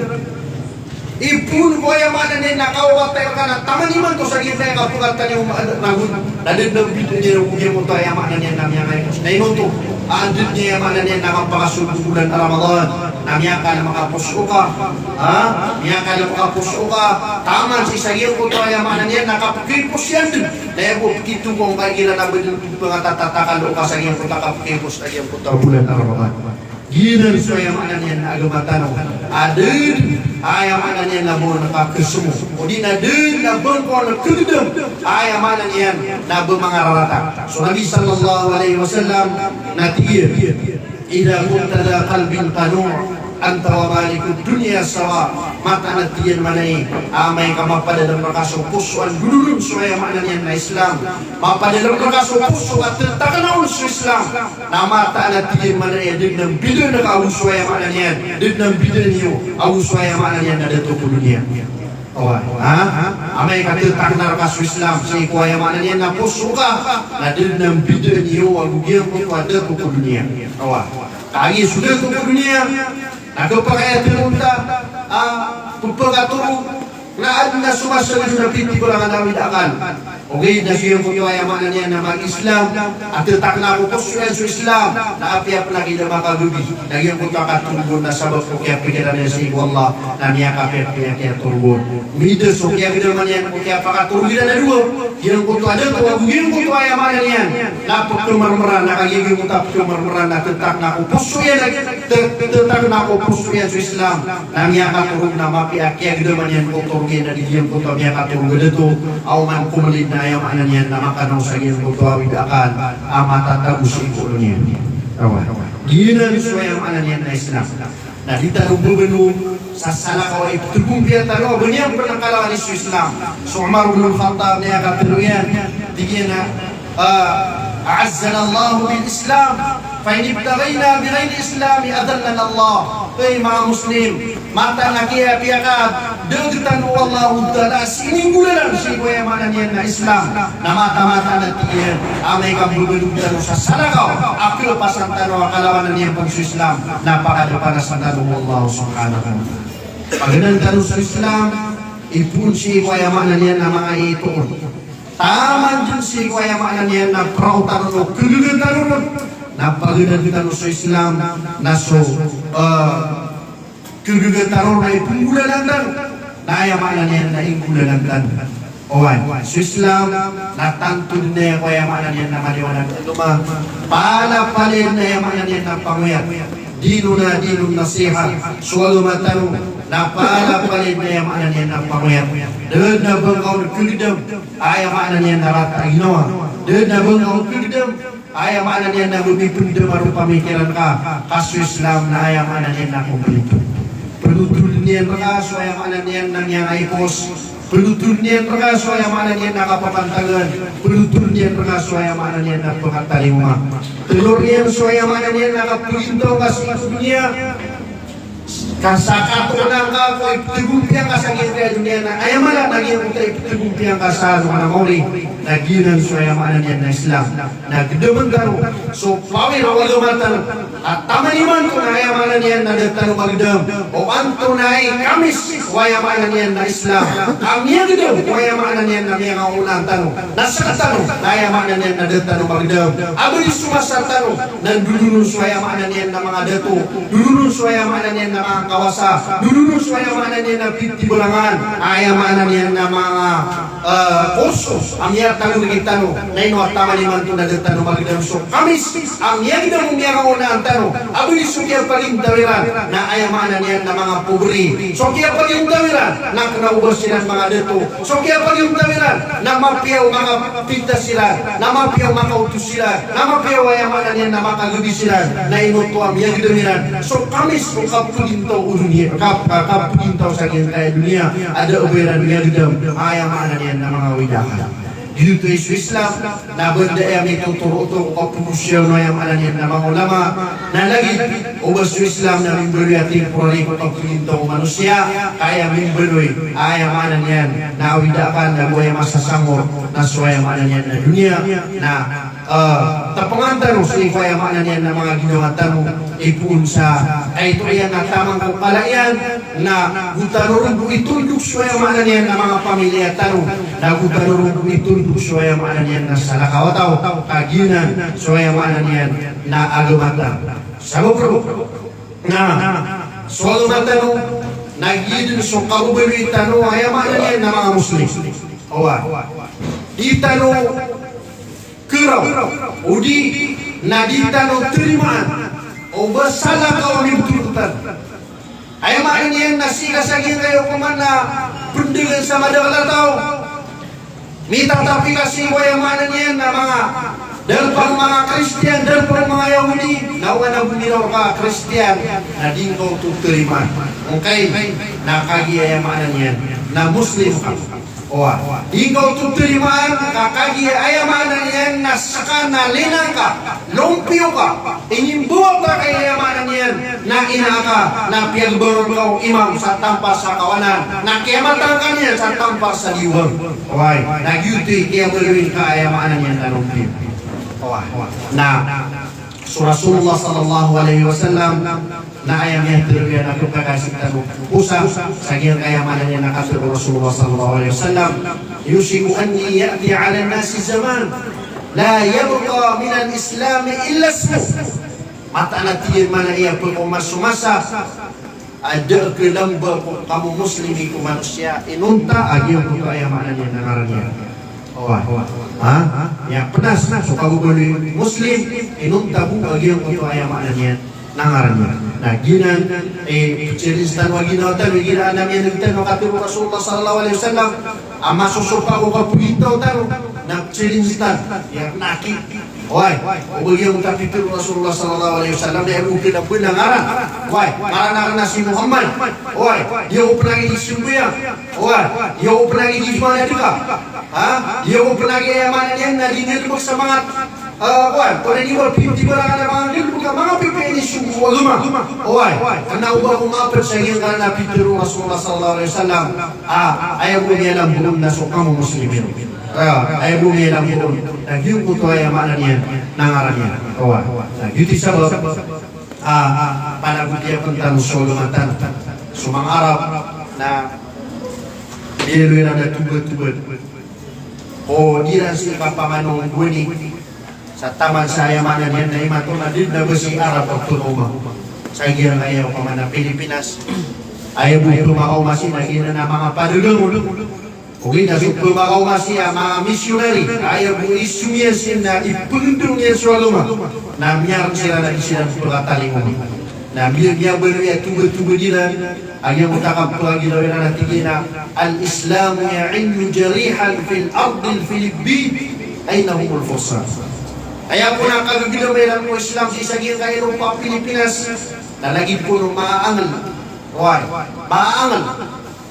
Ipoon ko, aya maana niyan na kawatay rka na taman imanto sa giyangkaya kapakataniya o ma-, ragon. Na da dn a mbidaan iyan ko giyangkoto, aya maana niyan na miyangaiposo. Na ino oto? Anda dn, aya maana niyan na kapakasold ko bolan a Ramadan na miyakala makaposo ka. Ha? Miyakala makaposo ka. Taman sii sa giyangkoto, aya maana niyan na kapkipos iyan dn. Na aya bo pkito ko ngka igira na ba dn pngatatatakalo ka sa giyangkoto a kapkipos sa giyangkoto a bolan a Ramadan. Giyanan so, aya maana niyan na agama tano. A da dn, aya maana niyan na ba on a kakhasmo. Odi na da dn a ba ngka on a khagedam, aya maana niyan na ba mangararata. So Nabi sallallahu alaihi wasallam na tig iyan, "Idha kunta dha qalbin qanu', anta wa malikud dunya sawa." Mataan a tig iyan manaya, amay ka mapadalm rka so poso a ndodon on so, aya maana niyan na Islam, mapadalm rka so poso a ttakna on so Islam, na mataan a tig iyan manaya da dn a mbidaan ka ago so, aya maana niyan, da dn a mbidaan iyo ago so, aya maana niyan na dato ko doniya. Oway, ha? Amay ka ttakna rka so Islam sii ko, aya maana niyan na poso ka, na da dn a mbidaan iyo ago giyangkoto a dato ko doniya. Oway. Kagiya so dato ko doniya na kapakay a tharoon ta a pphakatoro na adn a so masa a pitiborangan a awid a akal. Ogaid na so giyangkoto, aya maana niyan na mag-Islam a ttakna ko poso iyan so Islam, na apiya pn a kida makagabi, na giyangkoto a katorog on na sabap ko kiyapikiran iyan sii ko Allah, na miyakapiyapiya kiyatorog on. Mida so kiyagedama niyan ko kiyapakatorog iran a dowa, giyangkoto a dato ago giyangkoto, aya maana niyan na pkhamarmara, na kagiya giyangkoto a pkhamarmara na ttakna ko poso iyan, t-, ttakna ko poso iyan so Islam. Na miyakatorog na mapiya a kiyagedama niyan ko torog iyan a di giyangkoto a miyakatorog a dato, a oman ko mlid na, aya maana niyan na makanaw sa giyangkoto a awid a akal a matatago sii ko olo niyan. Oway. Giyanan so, aya maana niyan na Islam. Na di tano babano sa salakaw a ipthagompiya tano a ba niyan pn kalawan so Islam. So Umar bin Khattab na aya katharo iyan, tig iyan a, ah, "A'azzana Allahu bil Islam, fa in ibtaghayna bi ghayri Islam adhallana Allah." Hay manga Muslim, mataan a kiyapiya ka, da gtano o Allahu Ta'ala a sii nggolalan sii ko, aya maana niyan na Islam. Na mataan, mataan a tig iyan, amay ka mbabaloy tano sa salakaw a khapasan tano a kalawanan iyan pn so Islam, na pakadapanasan tano o Allah subhanahu wa ta'ala. Paganaan tano so Islam, ipoon sii ko, aya maana niyan na manga itoon. Taman dn sii ko, aya maana niyan na praw tano o kagaga tano ron. Na paganaan tano so Islam na so, eh, kagaga tano na ipnggolalan tano. Na aya maana niyan na inggolalan tano. Oway, so Islam na tanto dn aya ko aya maana niyan na maliwanag a agama. Palapalaya dn aya maana niyan na pangoyat. Dinuna dinun nasiha. So agama tano na palapalaya dn aya maana niyan na pangoyat. Da dn a ba ngka on khagdam aya maana niyan na rata a ginawa. Da dn a ba ngka on khagdam aya maana niyan na mapipndam a roo pamikiran ka, ka so Islam na aya maana niyan na kompleto. Pnotol iyan rka so aya maana niyan na miyanaipos. Pnotol iyan rka so aya maana niyan na kapapantagan. Pnotol iyan rka so aya maana niyan na pkatalingoma. Tlo iyan so aya maana niyan na kapagintaw ka sii ko doniya. Ka sakataw angka ko ipthagompiya ngka sa giyangkaya doniya na aya mala na giyangkoto a ipthagompiya ngka sa so maori. Na giyanan so aya maana niyan na Islam. Na gdamn tano so power o agama tano. A taman imanto na aya maana niyan na da tano magdam o antonaa i kamis o aya maana niyan na Islam. Ka miyagdam o aya maana niyan na miyangaoona tano na sktano na aya maana niyan na da tano magdam. A ba di so masa tano na ndodon on so aya maana niyan na manga dato, ndodon on so aya maana niyan na manga kawasa, ndodon on so aya maana niyan na pitibarangan, aya maana niyan na manga, eh, kurso a miyatago rktano. Na ino a taman imanto na da tano magdam so kamis a miyagdam o miyangaoona tano. A ba di so kiyapagintaw iran na aya maana niyan na manga pobri. So kiyapagintaw iran na kna o ba siran manga dato. So kiyapagintaw iran na mapiya o manga pintas iran, na mapiya o makaoto siran, na mapiya o aya maana niyan na makagabi siran, na ino oto a miyagdam iran so kamis o kapagintaw o doniya, kap-, ka-, kapagintaw sa giyangkaya doniya a da a ba iran miyagdam aya maana niyan na manga awid a akal. Giyoto i so Islam na ba da aya mitotoro oto ko kapolosiya o aya maana niyan na manga ulama, na lagid o ba so Islam na mimbaloy a temporary ko kapagintaw o manosiya, ka aya mimbaloy aya maana niyan na awid a akal na go aya masasangor na so aya maana niyan na doniya, na, eh, tapangan tano sii ko aya maana niyan na manga ginawa tano, ipoon sa kaito iyan na taman ko kala iyan, na go tano ron bo itondog so aya maana niyan na manga pamilya tano, na go tano ron bo itondog so aya maana niyan na salakaw a taw, ka giyanan so aya maana niyan na agama tano. Sabap roo na so agama tano na giya dn so kababaloy tano aya maana niyan na manga Muslim. Oway. Di tano keraw, odi na di tano tarimaan o ba salakaw a mibthorbot tano. Aya maana niyan na sii ka sa giyangkaya opama na pndagang sa madakl a taw. Mitatapi ka sii ko aya maana niyan na manga, dalpan o manga Kristiyan, dalpan o manga Yahudi, na oba na gomiraw ka Kristiyan, na di ngka oto tarimaan. Ongkai, na kagiya aya maana niyan na Muslim ka. Oway. Di ngka oto tarimaan, ka kagiya aya maana niyan na ska na lina ngka, lompiyo ka, inimbawata ka i aya maana niyan na ina aka, na piyagbangan ka o imam sa tampar sa kawanan, na kiyamatan ka niyan sa tampar sa diwang. Oway. Na giyoto i kiyabaloy ngka aya maana niyan na lompiyo. Oway. Na so Rasulullah sallallahu alaihi wasallam na aya miyatharo iyan a pkakasing tano posa sa giyangkaya maana niyan na katharo o Rasulullah sallallahu alaihi wasallam, "Yushiku an ya'tiya 'alan nasi zaman la yabqa minal Islami illa ismuh." Mataan a tig iyan, maana iyan, pkaoma so masa a da a kalamba ko kamomuslim ko manosiya inonta a giyangkoto aya maana niyan na ngaran iyan. Oway. Ha? Aya pnas so kababaloy Muslim inonta bo a giyangkoto aya maana niyan na ngaran iyan. Na giyanan, eh, pchallenge tano a ginawa tano, igira a miyaneg tano a katharo o Rasulullah sallallahu alaihi wasallam a masosopak ko kapagintaw tano, na pchallenge tano. Aya pnaki Oway, o ba giyangkoto a pitharo o Rasulullah sallallahu alaihi wasallam, aya bo kalamba na ngaran. Oway, ngaran akn na si Muhammad. Oway, di ako pnagidismbuya. Oway, di ako pnagidismbuya dka. Ha? Di ako pnagi aya maana niyan na di nggalbk sa manga, ah, oway, pnagi ba pitibarangan a manga nggalbk a manga pipiya ini so agama. Oway, kna o ba ako maapd sa giyangkanan a pitharo o Rasulullah sallallahu alaihi wasallam. Ah, aya bo miyalambo on na so kamomuslimin. Ah, aya bo miyalambo on na giyangkoto aya maana niyan na ngaran iyan. Oway. Na giyoto i sabap a panagotiya pn tano so agama tano. So manga Arab na miyaaloy iran a tobatobat. O di iran sii papamanong gowani sa taman sa aya maana niyan na imanto na di dn a ba sii Arab a pkaoma. Sa giyangkaya opama na Pilipinas. Aya bo pmakaoma sii na giyanan a manga padagang on. Ogaid na so pmakaoma sii a manga missionary, aya bo i somiyasn na ipngndng iyan so agama, na miyarn siran a di siran pkatalingoma. Na miya, miyabaloy a tobatoba iran a giyangkoto a kapagiraw iran a tig iyan a, "Al-Islamu ya'innu jarihan fil ardil Filipin, aina humul fursan." Aya kon a kagagdam iran ko Islam sii sa giyangkai a lopa a Pilipinas, na lagid kon o maangl. Oway, maangl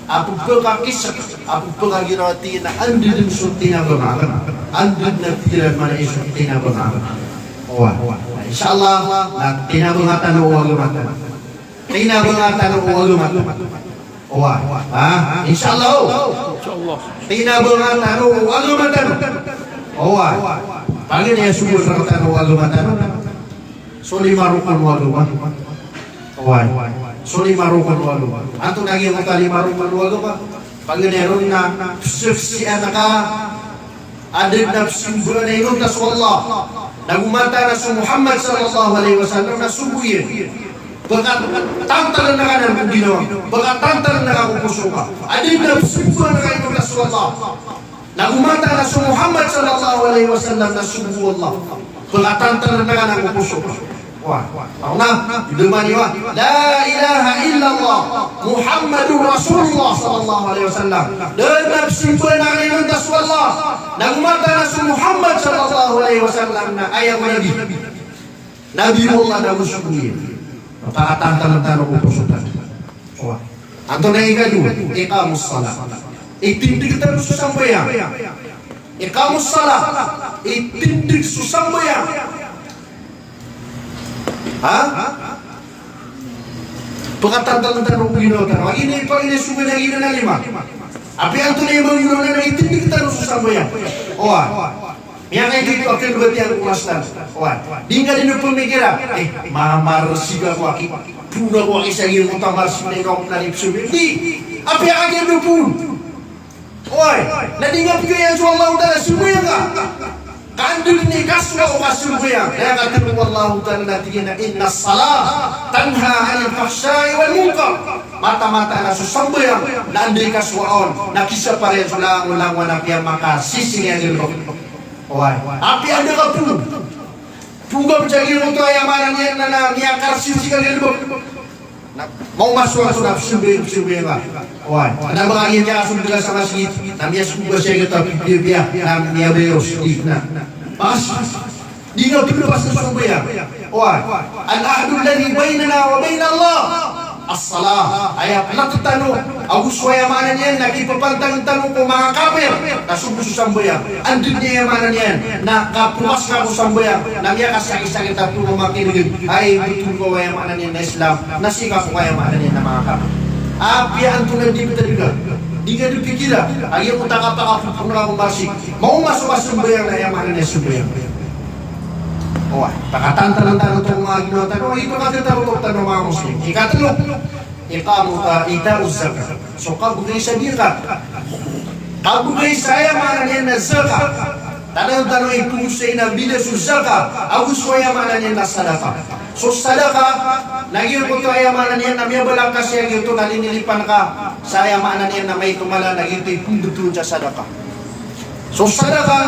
a pphakakisik, a pphakagiraw a tig iyan a anda dn so tinabang akn, anda dn a tig iran manaya so tinabang akn. Oway. Insha Allah, na tinabanga tano o agama tano. Tinabanga tano o agama tano. Oway. Ha? Insha Allah. Insha Allah. Tinabanga tano o agama tano. Oway. Paganay a sogoan rktano o agama tano. So lima rokon o agama. Oway. So lima rokon o agama. Antonaa giyangkoto a lima rokon o agama? Paganay ron na pzafsiyan ka a da dn a pzambayang a inonta so Allah, nago mataan a so Muhammad sallallahu alaihi wasallam na sogo iyan. Pkatantalan ka nan ko ginawa, pkatantalan ka ko poso ka a da dn a pzambayang ka a inonta so Allah, nago mataan a so Muhammad sallallahu alaihi wasallam na sogo o Allah. Pkatantalan ka nan ko poso ka. Oway. Aw na, idaman iyo a, "La ilaha illallah Muhammadur Rasulullah sallallahu alaihi wasallam." Da dn a pzambayang a inonta so Allah, nago mataan a so Muhammad sallallahu alaihi wasallam na aya ko nabi. Nabi o Allah, nago sogo iyan. Pkatantalan tano ko poso tano. Oway. Antonaa i ikadowa? Iqamus salah. Itindg tano so sambayang. Iqamus salah. Itindg so sambayang. Ha? Pkatantalan tano ko ginawa tano. Agi na ipaginay so ginawa na lima. Apiya antonaa i mangolawla na itindg tano so sambayang. Oway. Miyakaito a khalwat iyan ko mastan. Oway. Di ngka dn pmikira, eh, mamarsi ka ko aki. Poon ako aki sa giyangkoto a marsi na ino ako na lipsum. Di. Apiya ka dn poon. Oway. Na di ngka pkhaiyaan so Allahu Ta'ala, sambayang ka. Ka anda dn i kasowa o kasambayang. Na aya katharo o Allahu Ta'ala na tig iyan a, "Innas salata tanha anil fahsha'i wal munkar." Mataan, mataan a so sambayang na anda i kasowa on na kisapar iyan so langolangon a kiyamakasising a galbk. Oway. Apiya anda ka poon. Poon ka pn sa giyangkoto a aya maana niyan na, na miyakarsising a galbk. Na maoma so, so na pzambayang, pzambayang ka. Oway. Na ba ka iyan miyakasold ka sa masgit, na miyasold ka sa giyangkoto a piyapiya, na miyabayar so sgit na. Mas, di ngka pn pzambayang. Oway. Al-ahdu alladhi baynana wa bayna Allah as-salah. Aya pngt tano ago so aya maana niyan na kipapantang tano ko manga kapir na sogo so sambayang. Anda dn aya maana niyan na kapokas ka ko sambayang na miyakasakit-sakit a toro a makineged. Ay, btol ka o aya maana niyan na Islam, na sii ka ko aya maana niyan na manga kapir. Apiya antonaa dn i btad ka, di ngka dn pikira a giyangkoto a kapakapoon ka ko masgit. Maoma so kasambayang na aya maana niyan sambayang. Oway, pakatantalan tano oto manga ginawa tano, ipakatatarotok tano manga Muslim. Ikatlo, iqamu, ah, ita'uz zakah. So kabgay sa zakat. Kabgay sa aya maana niyan na zakat. Tadaan tano i pogosay na bida so zakat ago so aya maana niyan na sadaqah. So sadaqah, na giyangkoto aya maana niyan na miyabalak ka sii a giyoto na linilipan ka sa aya maana niyan na maito mala, na giyoto i pmbtowan sa sadaqah. So sadaqah,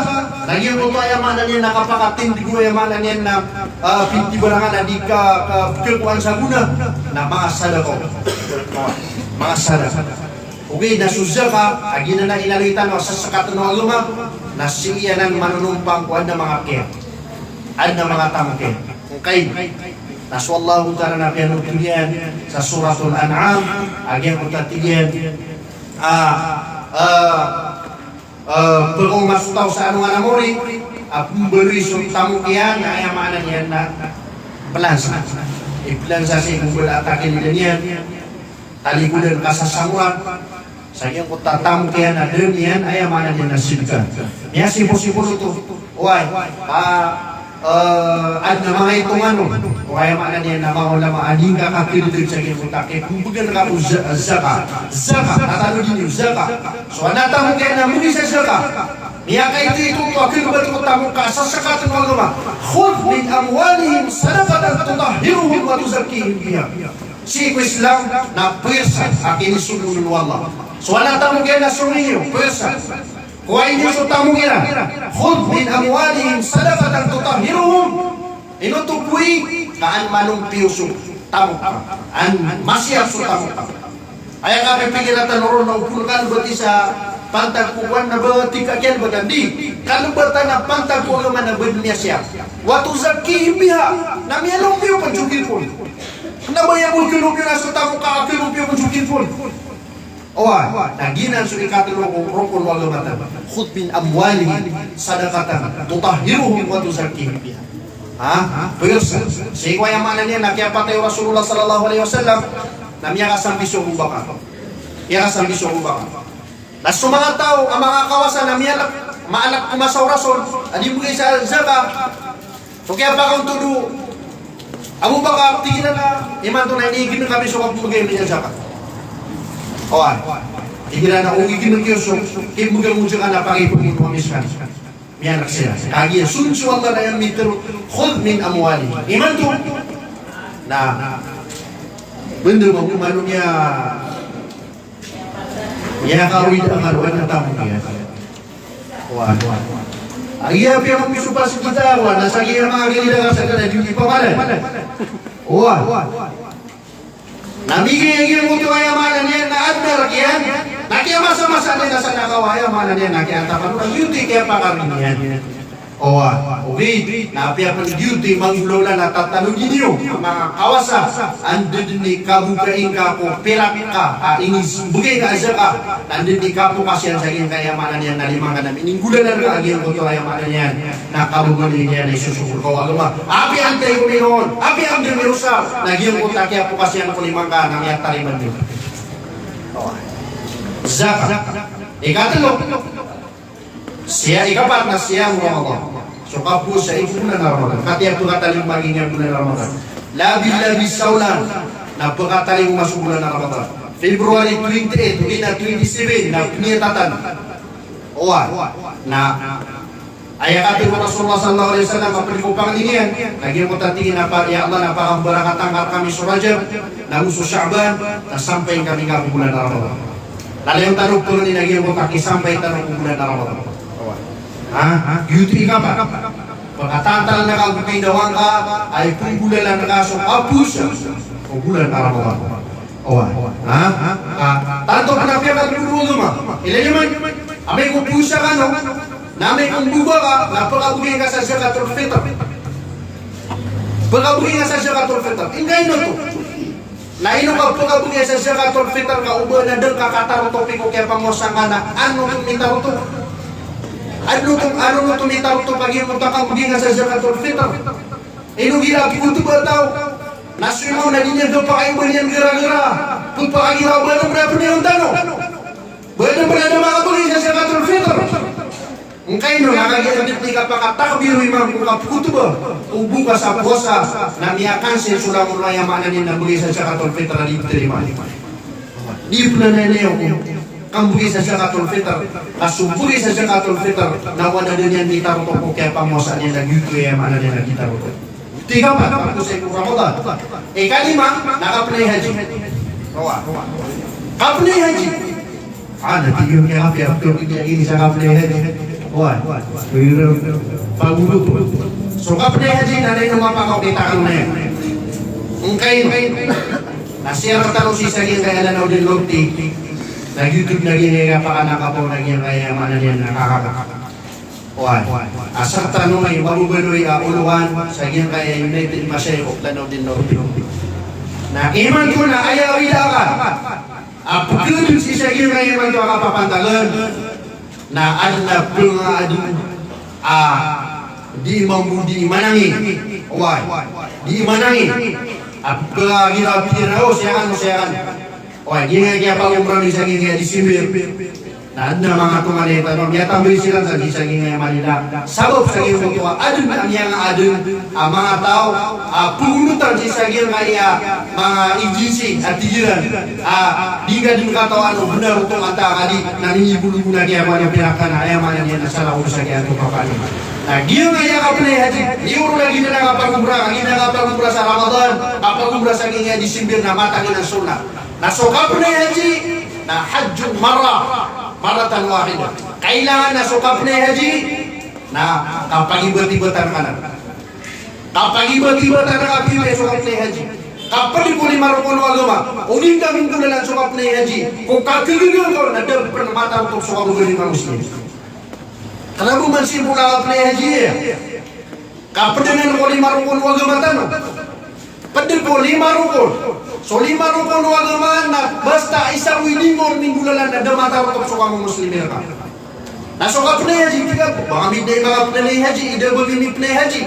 na giyangkoto aya maana niyan na kapakatindg o aya maana niyan na, ah, pintibarangan a di ka, ka, kakowan sa gona, na manga sadaqah. Manga sadaqah. Ogaid na so zakat, a giyanan na inaloy tano a sasakatan o agama, na sii anan manonompang ko aden a manga kiyat, aden a manga tamok iyan. Ogaid na so Allahu Ta'ala na piyanothol iyan sa Suratul An'am, a giyangkoto a tig iyan, ah, ah, Eh, pkaoma so taw sa alongan a mori, a pmbaloy so tamok iyan, na aya maana niyan na plansa. Iplansa sii ko mbala a takilid iyan, talikodan ka sa sangoran, sa giyangkoto a tamok iyan, na da niyan, aya maana niyan na sadaqah. Miyasiposipon oto, oway, pa, Eh, aden a manga itongan on. O aya maana niyan na manga ulama a di ngka kakilid sa giyangkoto a kipmbgan ka ko za-, zakat. Zakat, tatano dn iyo, zakat. So aden a tamok iyan na mbgay sa zakat. Miyakaito-ito ko a khalbat ko tamok ka sa zakat o agama. Khudh min amwalihim sadaqatan tutahhiruhum wa tuzakkihim biha. Sii ko Islam na pwersa a kinisogo o Allah. So aden a tamok iyan na song iyo, pwersa. Kowai niyo so tamok iyan. Khudh min amwalihim sadaqatan tutahhiruhum. Ino oto, kowai, ka an malompiyo so tamok ka, an masiyap so tamok ka. Aya kapipikira tano ron na o pn khalbat i sa pantag ko kowan na ba tika kiyalbatan, di. Khalbatan a pantag ko agama na ba dn miyasiyap. Wa tuzakkihim biha, na miyalompiyo pn so giyangkoto. Na ba aya bo khalompiyo na so tamok ka, khalompiyo pn so giyangkoto. Oway, na giyanan so ikatlo ko rokon o agama tano. Khudh min amwalihim sadaqatan tutahhiruhum wa tuzakkihim biha. Ha? Pwersa. Sii ko aya maana niyan na kiyapatay o Rasulullah sallallahu alaihi wasallam, na miyakasambi so Abu Bakar. Miyakasambi so Abu Bakar. Na so manga taw a manga kawasa na miyalk, maalk ko masa o Rasul a di mbgay sa zakat. So kiyapakaontod o Abu Bakar, tig iyan a, imanto na inignk ami so kapmbgay ami sa zakat. Oway. Tig iyan a, o ignk iyo so kimbgay on sa zakat na pakaipoon ko a miskin. Miyank siran. Kagiya so, so Allah na aya mitharo, khudh min amwalihim. Imanto na bndr ko mano niyan. Aya kaoy a karoon a tamok iyan. Oway. Aya piyakopiso pa sa kita, oway, na sa giya manga gilid a kasagad a di ipamalan. Oway. Na migay a giyangkoto aya maana niyan na adn a rk iyan, na kiyamasamasa niyan a sa nakawa, aya maana niyan na kiyatapan, na giyoto i kiyapakari niyan. Oway, okay. Na apiya pn giyoto i manggolawla na tatanodi niyo a manga kawasa, anda dn i kabokai ngka ko pirak ka a inimbgay ngka a zakat, na anda dn i kapokas iyan sa giyangkaya maana niyan na lima ngka na mininggolalan ka a giyangkoto aya maana niyan na kababaloy niyan na isosogor ka o agama. Apiya antai ko miroon, apiya antai ko miroon sa, na giyangkoto a kiyapokas iyan ko lima ngka na miyatarimaan iyo. Oway. Zakat. Ikatlo. Siyam, ikapat na siyam Ramadan. So kapowasa i ko bulan a Ramadan. Katii a pkatalingoma giyangkaya bulan a Ramadan. Labi-labi sa olan na pkatalingoma so bulan a Ramadan. February twenty-eight, odi na twenty-seven, na pniyatatan. Oway. Na aya katharo o Rasulullah sallallahu alaihi wasallam a pd ko pangni niyan, na giyangkoto a tig iyan a, ya Allah, na pakambarakatan ka rkami so Rajab, na go so Sha'ban, na sampay kami ka ko bulan a Ramadan. Lalayon tano pangni na giyangkoto a kisampay tano ko bulan a Ramadan. Ha? Giyoto i ikapat. Pkatantalan ka ko kindawa ngka a ipombolalan ka so kapowasa ko bulan a Ramadan. Oway. Ha? Ka tanto pn a piyakatlo o agama. Ilay niyo man. Amay ko powasa kano, na amay ko mbaba ka, na pkabgay ngka sa zakatul fitr. Pkabgay ngka sa zakatul fitr. Ingka ino oto? Na ino ka pkabgay sa zakatul fitr ka o ba na da ngka katarotop ko kiyapamowasa ngka na adn oto mitarotop? Adn oto, adn oto mitarotop a giyangkoto a kabgay ngka sa zakatul fitr? Ino igira pkotba a taw na so imaw na di niyan kapakay o ba niyan gara-gara, pphakagiraw, ba adn pn a pniyong tano? Ba adn pn a da makabgay sa zakatul fitr? Ngkaino na kagiya di kapakatakbir o imam ko kapkhotba o boka sa powasa na miyakansel so langon o aya maana niyan na mbgay sa zakatul fitr a di ptarimaan. Di pn a nanayaw ko kambgay sa zakatul fitr, ka so mbgay sa zakatul fitr na o ba na da niyan mitarotop ko kiyapamowasa niyan na giyoto i aya maana niyan na kitarotop. Tig a pat, pagosay ko Ramadan. Ikalima na kapnay haji. Oway. Kapnay haji. Ana, tig iyan a kapnay haji. Oway. Pagosay ko. So kapnay haji na ino mapakaokit a kano niyan. Ngkaino. Na siyar tano sii sa giyangkaya Alauddin Norte. Na giyoto na giyangkaya pakanakapaw na giyangkaya maana niyan na kakaka. Oway. Asar tano i mababaloy a olowan sa giyangkaya United Mashayikh of Lanao del Norte. Na imanto na aya wida ka a pkadn sii sa giyangkaya imanto a kapapantagan na adn a pngaadn a di mambo di manangi. Oway. Di manangi. A pkagiraw-giraw siyakan, siyakan. Oway, giyangkaya kiyapag-umrah mi sa giyangkaya December. Adn a manga tonganay tano, miyatambay siran sa sii sa giyangkaya Manila. Sabap sa giyangkoto a adn a miyangaadn a manga taw a pnggolotan sii sa giyangkaya manga agency a tig iran a di ka dn katawan o bnar oto antaa ka di, na minigologol a giyangkoto a pira ka na, aya maana niyan na salakaw sa giyangkoto a kapani. Na giyangkaya kapnay haji, di ron lagid anan a kapagobra, lagid anan a kapagobra sa Ramadan, kapagobra sa giyangkaya December na mataan iyan a sunnah. Na so kapnay haji na hajjun marrah, marratan wahidah. Kailangan na so kapnay haji na kapagibatibatan ka nan. Kapagibatibatan ka, pipiya so kapnay haji. Kapdi ko lima rokon o agama. O di ngka minggolalan so kapnay haji ko kagagaga ngka on, na da pn matarotop so kababaloy ka Muslim. Kna ba man simbola a kapnay haji iyan. Kapd anan ko lima rokon o agama tano. Pd ko lima rokon. So lima rokon o agama na basta isa o di ngka on minggolalan na da matarotop so kamomuslimin ka. Na so kapnay haji, tig ka, ba kami da i makapnay haji, ida ba kami pnay haji.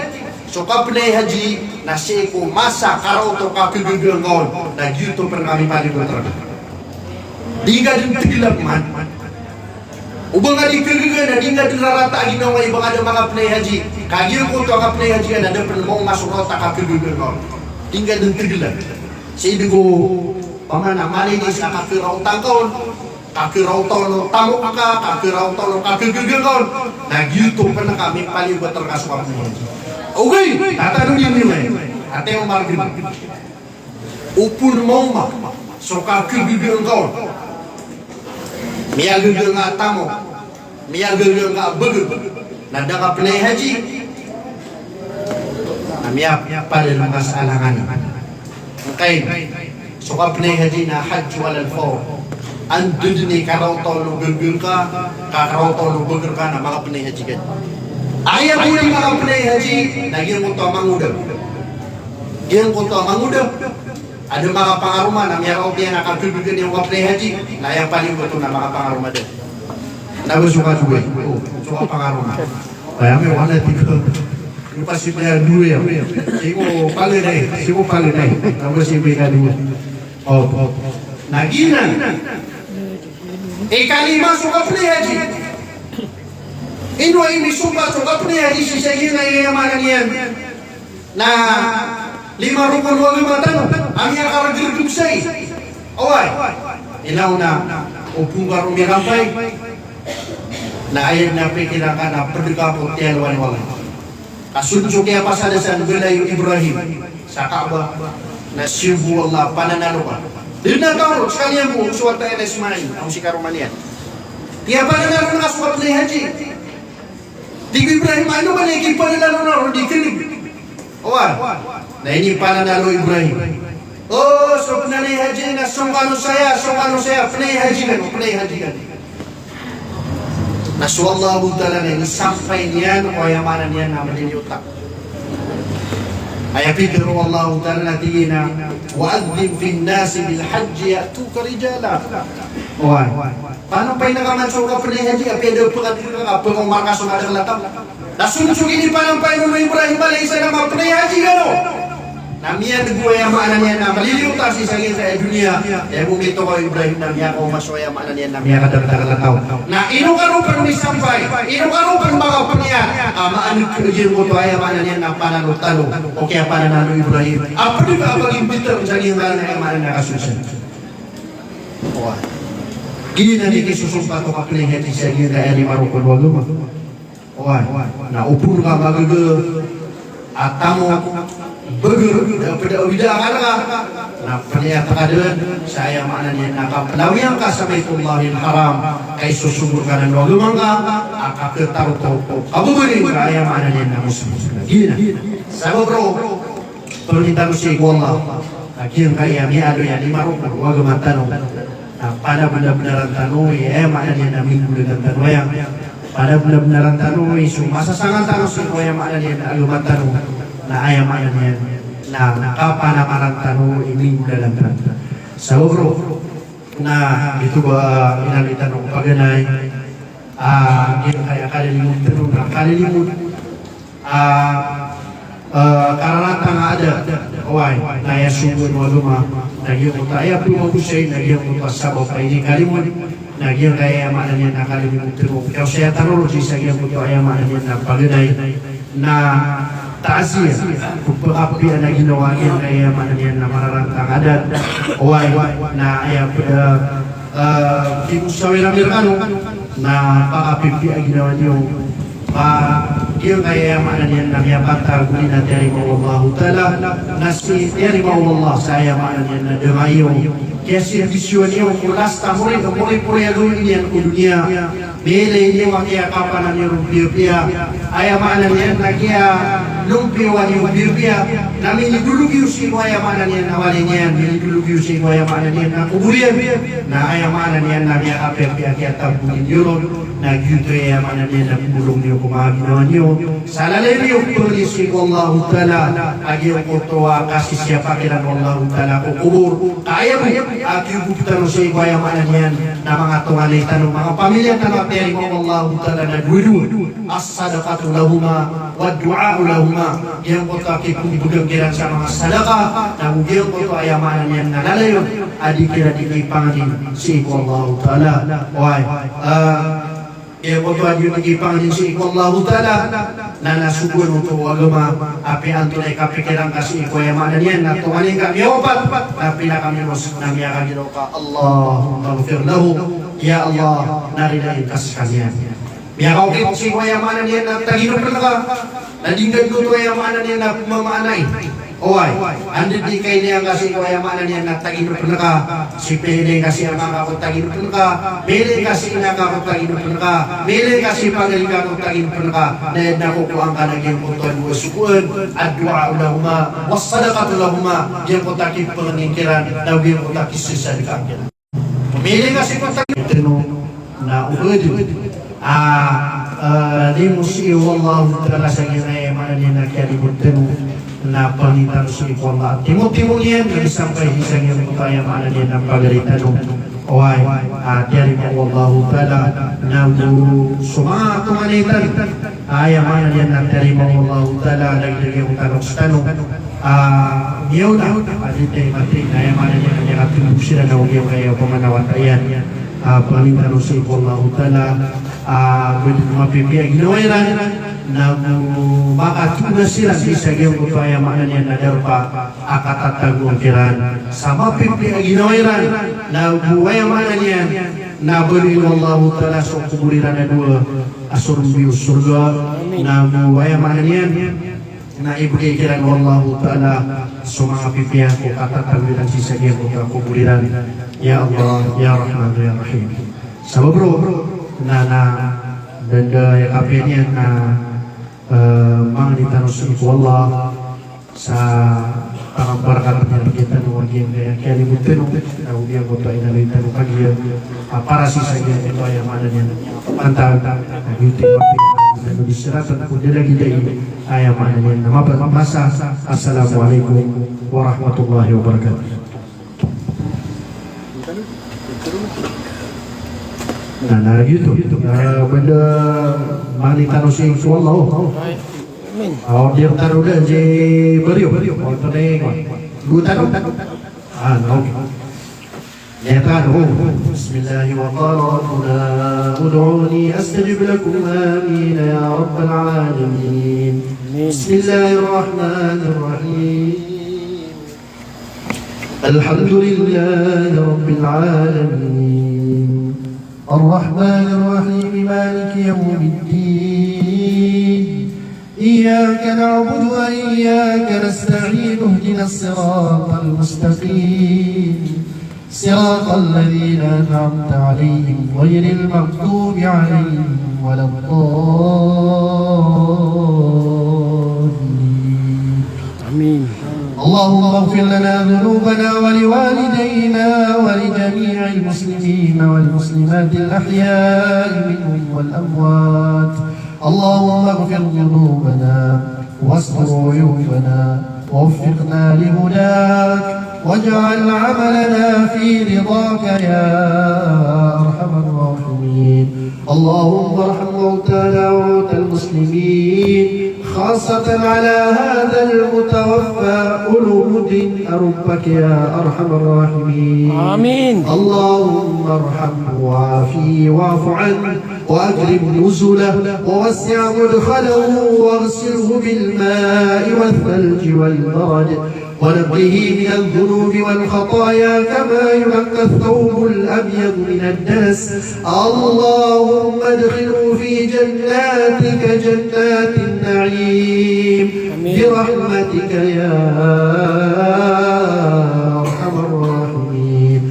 So kapnay haji na sii ko masa karaot o kagagaga ngka on, na giyoto pn kami paligot rka. Di ngka dn tgla pman. O ba ngka di kagaga na di ngka dn rarata a ginawa i ba ngka da makapnay haji. Ka giyangkoto a kapnay haji ka na da pn maoma so raot a kagagaga ngka on. Di ngka dn tgla. Sii dn ko pamana malinis a kakaraotan ka on, kakaraotan o tamok ka, kakaraotan o kagagaga ngka on. Na giyoto pn ka mipaligot rka so kapnay haji. Ogaid, tatanodi niyo, eh. Ati o margn. O pn maoma so kagagaga ngka on. Miyagaga ngka a tamok, miyagaga ngka a bagr, na da ka pnay haji, na miyapalal ngka sa alangan. Angkaino? So kapnay haji na hajju alal fawr. Anda dn i karaotan o gaga ngka, kakaraotan o bagr ka, na makapnay haji ka. Aya bo di makapnay haji na giyangkoto a mangoda. Giyangkoto a mangoda. Adn a makapangaroma na miyaraot iyan a kagagaga niyan o kapnay haji, na aya paligot on na makapangaroma dn. Na ba so kadowa? O, so kapangaroma. Aya miyaona, tig ka, ino ka sii miyadowa iyan? Sii ko paganay, sii ko paganay. Na ba sii miyadowa? O, o. Na giyanan. Ikalima so kapnay haji. Ino a inisompat so kapnay haji sii sa giyanan, aya maana niyan na lima rokon o agama tano a miyakaragrg sii. Oway. Inaw na o pongkar o mirampay. Na aya dn a pikiran ka na pd ka ko tiyalowan o Allah. Ka so dn so kiyapasada san balay o Ibrahim sa Kaaba na siyogo o Allah, pananalo ka. Di na taw, skaniyan bo so wata iyan a Ismail, ago si karoma niyan. Kiyapananalo ka so kapnay haji. Tig o Ibrahim, ano ba na ikipananalo na ron di kelig? Oway. Na inipananalo o Ibrahim. O, so pnay haji na song kano saya, song kano saya, pnay haji kano, pnay haji kano. Na so Allahu Ta'ala na inisampay niyan ko aya maana niyan na mliliyo ta. Aya pitharo o Allahu Ta'ala na tig iyan a, "Wa adhdhin fin nasi bil hajji ya'tuka rijala." Oway. Panampay ngka man so kapnay haji, apiya da pkadn ka, pngomar ka so madakl a taw. Na so dn so kinipanampay on o Ibrahim alayhis salam a pnay haji kano. Na miyadgo, aya maana niyan na mliliyo ta sii sa giyangkaya doniya. Aya bo mitokaw o Ibrahim na miyakaoma so, aya maana niyan na miyakadakdakl a taw. Na ino kano pn misampay, ino kano pn makapnay a, a maana niyan giyangkoto, aya maana niyan na panalo tano, o kiyapananalo o Ibrahim a pd ka a pagimbitar sa giyangkaya, aya maana niyan na kasosan. Oway. Giyanan i kisosompat o kapnay haji sa giyangkaya lima rokon o agama. Oway. Na o pn ka magaga a tamok, bagr, da pd a awida akal ka, na pniyat ka dn sa, aya maana niyan na kaplawiyan ka sa Baitullahil Haram, ka isosogo rka nan o agama ngka a kakhatarotop o kababaloy ka, aya maana niyan na Muslim. Giyanan. Sabap roo, pangni tano sii ko Allah a giyangkaya miyaaloy a lima rokon o agama tano na panabnabnaran tano i, aya maana niyan na minggolalan tano aya. Panabnabnaran tano i so masasangan tano sii ko, aya maana niyan na agama tano, na aya maana niyan na kapanamaran tano i minggolalan tano. Sabap roo na giyoto ba inaloy tano ko paganay a giyangkaya kalilimod tano na kalilimod a, a, kararata nga ada, oway, na aya sogoan o agama na giyangkoto a aya pmagosay na giyangkoto a sabap a inikalimod Na giyangkaya aya maana niyan na kalilibot tano, kiyaosaya tano ron sii sa giyangkoto aya maana niyan na paganay na taaziyah, pphakapiya a ginawa, giyangkaya aya maana niyan na mararangkang a adat. Oway, na aya pd a, ah, kipsawira mi rkano na pakapipiya a ginawa niyo. Ka giyangkaya aya maana niyan na miyapantag odi na tiyarima o Allahu Ta'ala, na sii tiyarima o Allah sa aya maana niyan na dama iyo. Kiyaserbisyoan iyo ko last a mori, mori-mori a gawii niyan ko doniya. Miyailay niyo a kiyakapanan iyo ron piyapiya. Aya maana niyan na kiyalompiyowan iyo piyapiya. Na minidolog iyo sii ko aya maana niyan na walay niyan. Minidolog iyo sii ko aya maana niyan na kobor iyan. Na aya maana niyan na miyakapiyapiya a kiyatabogi niyo ron. Na giyoto aya maana niyan na pbolong niyo ko manga ginawa niyo. Sa lalayon iyo pphangni sii ko Allahu Ta'ala a giyangkoto a kasisiyapa kiran o Allahu Ta'ala ko kobor. Ka aya bo a kiyogop tano sii ko aya maana niyan na manga tonganay tano, manga pamilya tano a tiyarima o Allahu Ta'ala na dowa-dowa. As-sadaqatu lahuma wad-du'a'u lahuma. Giyangkoto a kipmbgan kiran sa manga sadaqah, na go giyangkoto aya maana niyan na lalayon a di kiran di kipangnin sii ko Allahu Ta'ala. Oway, ah, giyangkoto a di kiran di kipangnin sii ko Allahu Ta'ala, na na sogoan oto o agama, apiya antonaa i kapikiran ka sii ko aya maana niyan na tonganay ngka miyawapat, na pinakaminos na miyakagiraw ka, Allahummaghfir lahu, ya Allah, na ridain ka skaniyan. Miyakaokit sii ko aya maana niyan na taginopn ka, na di ngka di oto aya maana niyan na pmamaanai. Oway, anda di kailay angka sii ko aya maana niyan na taginopn ka, sii pn ka sii ama ngka ko taginopn ka, miilay ka sii ina ngka ko taginopn ka, miilay ka sii pagari ngka ko taginopn ka, na aya dn a kokowa ngka na giyangkoto a dowa sogoan, ad-du'a'u lahuma, was-sadaqatu lahuma, giyangkoto a kipangnin kiran, na giyangkoto a kisasadka kiran. Miilay ka sii ko taginopn tano, na o ba dn a, ah, limo sii o Allahu Ta'ala sa giyangkaya maana niyan na kiyalibot tano, na pangnin tano sii ko Allah a timotimo niyan na misampay sii sa giyangkoto aya maana niyan na pagari tano. Oway, ah, tiyarima o Allahu Ta'ala, na go so manga tonganay tano, aya maana niyan na tiyarima o Allahu Ta'ala, lagid a giyangkoto a loks tano. Ah, miyaona a di taymati, na aya maana niyan na miyakatmbo siran na o giyangkaya opama na wata iyan. Ah, pangnin tano sii ko Allahu Ta'ala, ah, ba dn mapipiya a ginawa iran, na go makatona siran sii sa giyangkoto aya maana niyan na darpa a katatagoan kiran sa mapipiya a ginawa iran, na go aya maana niyan na baloyin o Allahu Ta'ala so kobor iran a dowa a sorombi o sorga, na go aya maana niyan na ibgay kiran o Allahu Ta'ala so manga pipiya ko katatago iran sii sa giyangkoto a kobor iran. Ya Allah, ya Rahman, ya Rahim. Sabap roo na, na da dn a aya kapiya niyan na, eh, mangni tano sii ko Allah sa pangabarakat niyan rktano a giyangkaya kiyalibot tano, na o giyangkoto a inaloy tano kagiya a para sii sa giyangkoto aya maana niyan a pantag, na giyoto i mapiya a giyangkoto a siratan ko da lagid ai. Aya maana niyan na mapa-, masa. Assalamu alaikum warahmatullahi wabarakatuh. Na, na, giyoto. Ah, banda mangni tano sii ko Allah. Amin. Ah, order tano da si Baryo. Order tano. Go tano. Ah, okay. Aya tano. بسم الله وقال ربنا ادعوني أستجب لكم. آمين يا رب العالمين. بسم الله الرحمن الرحيم. الحمد لله رب العالمين. الرحمن الرحيم. مالك يوم الدين. إياك نعبد وإياك نستعين. اهدنا الصراط المستقيم. صراط الذين أنعمت عليهم غير المغضوب عليهم ولا الضالين. آمين. اللهم اغفر لنا ذنوبنا ولوالدينا ولجميع المسلمين والمسلمات الأحياء منهم والأموات. اللهم اغفر ذنوبنا واستر عيوبنا ووفقنا لهداك واجعل عملنا في رضاك يا أرحم الراحمين. اللهم ارحم موتانا وموتى المسلمين، خاصة على هذا المتوفى علوم الدين برحمتك يا أرحم الراحمين. آمين. اللهم ارحمه وعافه واعف عنه وأكرم نزله ووسع مدخله واغسله بالماء والثلج والبرد ونقه من الذنوب والخطايا كما ينقى الثوب الأبيض من الدنس. اللهم أدخله في جناتك جنات النعيم. آمين. برحمتك يا أرحم الراحمين.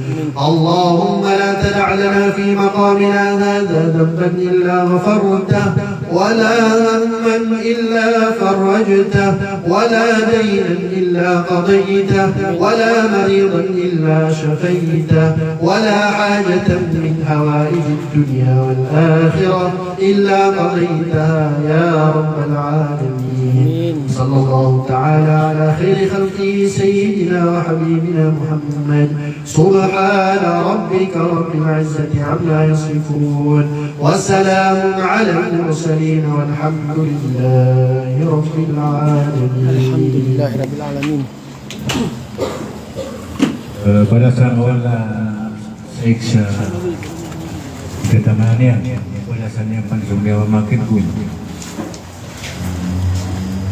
اللهم لا تدع لنا في مقامنا هذا ذنبا إلا غفرته، ولا هما إلا فرجته، ولا دينا إلا قضيته، ولا مريضا إلا شفيته، ولا حاجة من حوائج الدنيا والآخرة إلا قضيتها يا رب العالمين. آمين. صلى الله تعالى على خير خلقه سيدنا وحبيبنا محمد. سبحان ربك رب العزة عما يصفون. وسلام على المرسلين والحمد لله رب العالمين. الحمد لله رب العالمين. Eh, pada sa wala sa iksa katamaan iyan, pada sa niyan pan so miyawa makit ko.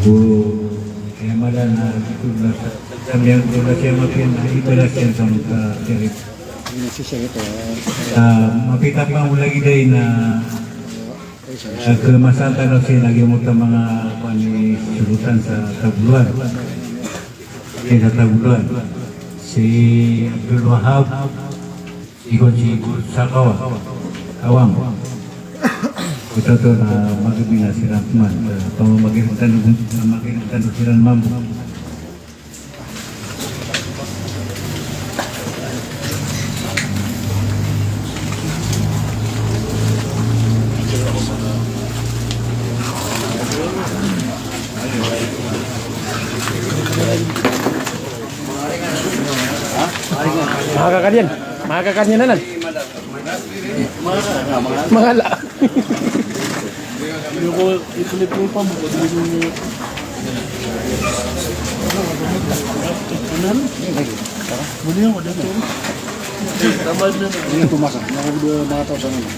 Ko, kaya mala na ito na sa, sa miyan ko na siya mapiyan na ibalas iyan sa mga kirit. Ah, mapita pa mo lagi day na, ah, kemasan tano si lagi mo ta mga pani sulutan sa Tagoloan. Kaya sa Tagoloan. Si Abdul Wahab, si Gonsi Sakawa, Awang. Kita to na magabina si Rahman, eh, pamamagitan, pamamagitan si Rahman. Makakakaniyan. Makakakaniyan anan. Mangala. Hindi ko i-clip ko pa mo. Ano? Muli ako dito. Tama na. Hindi ko masa. Mga tao sa naman.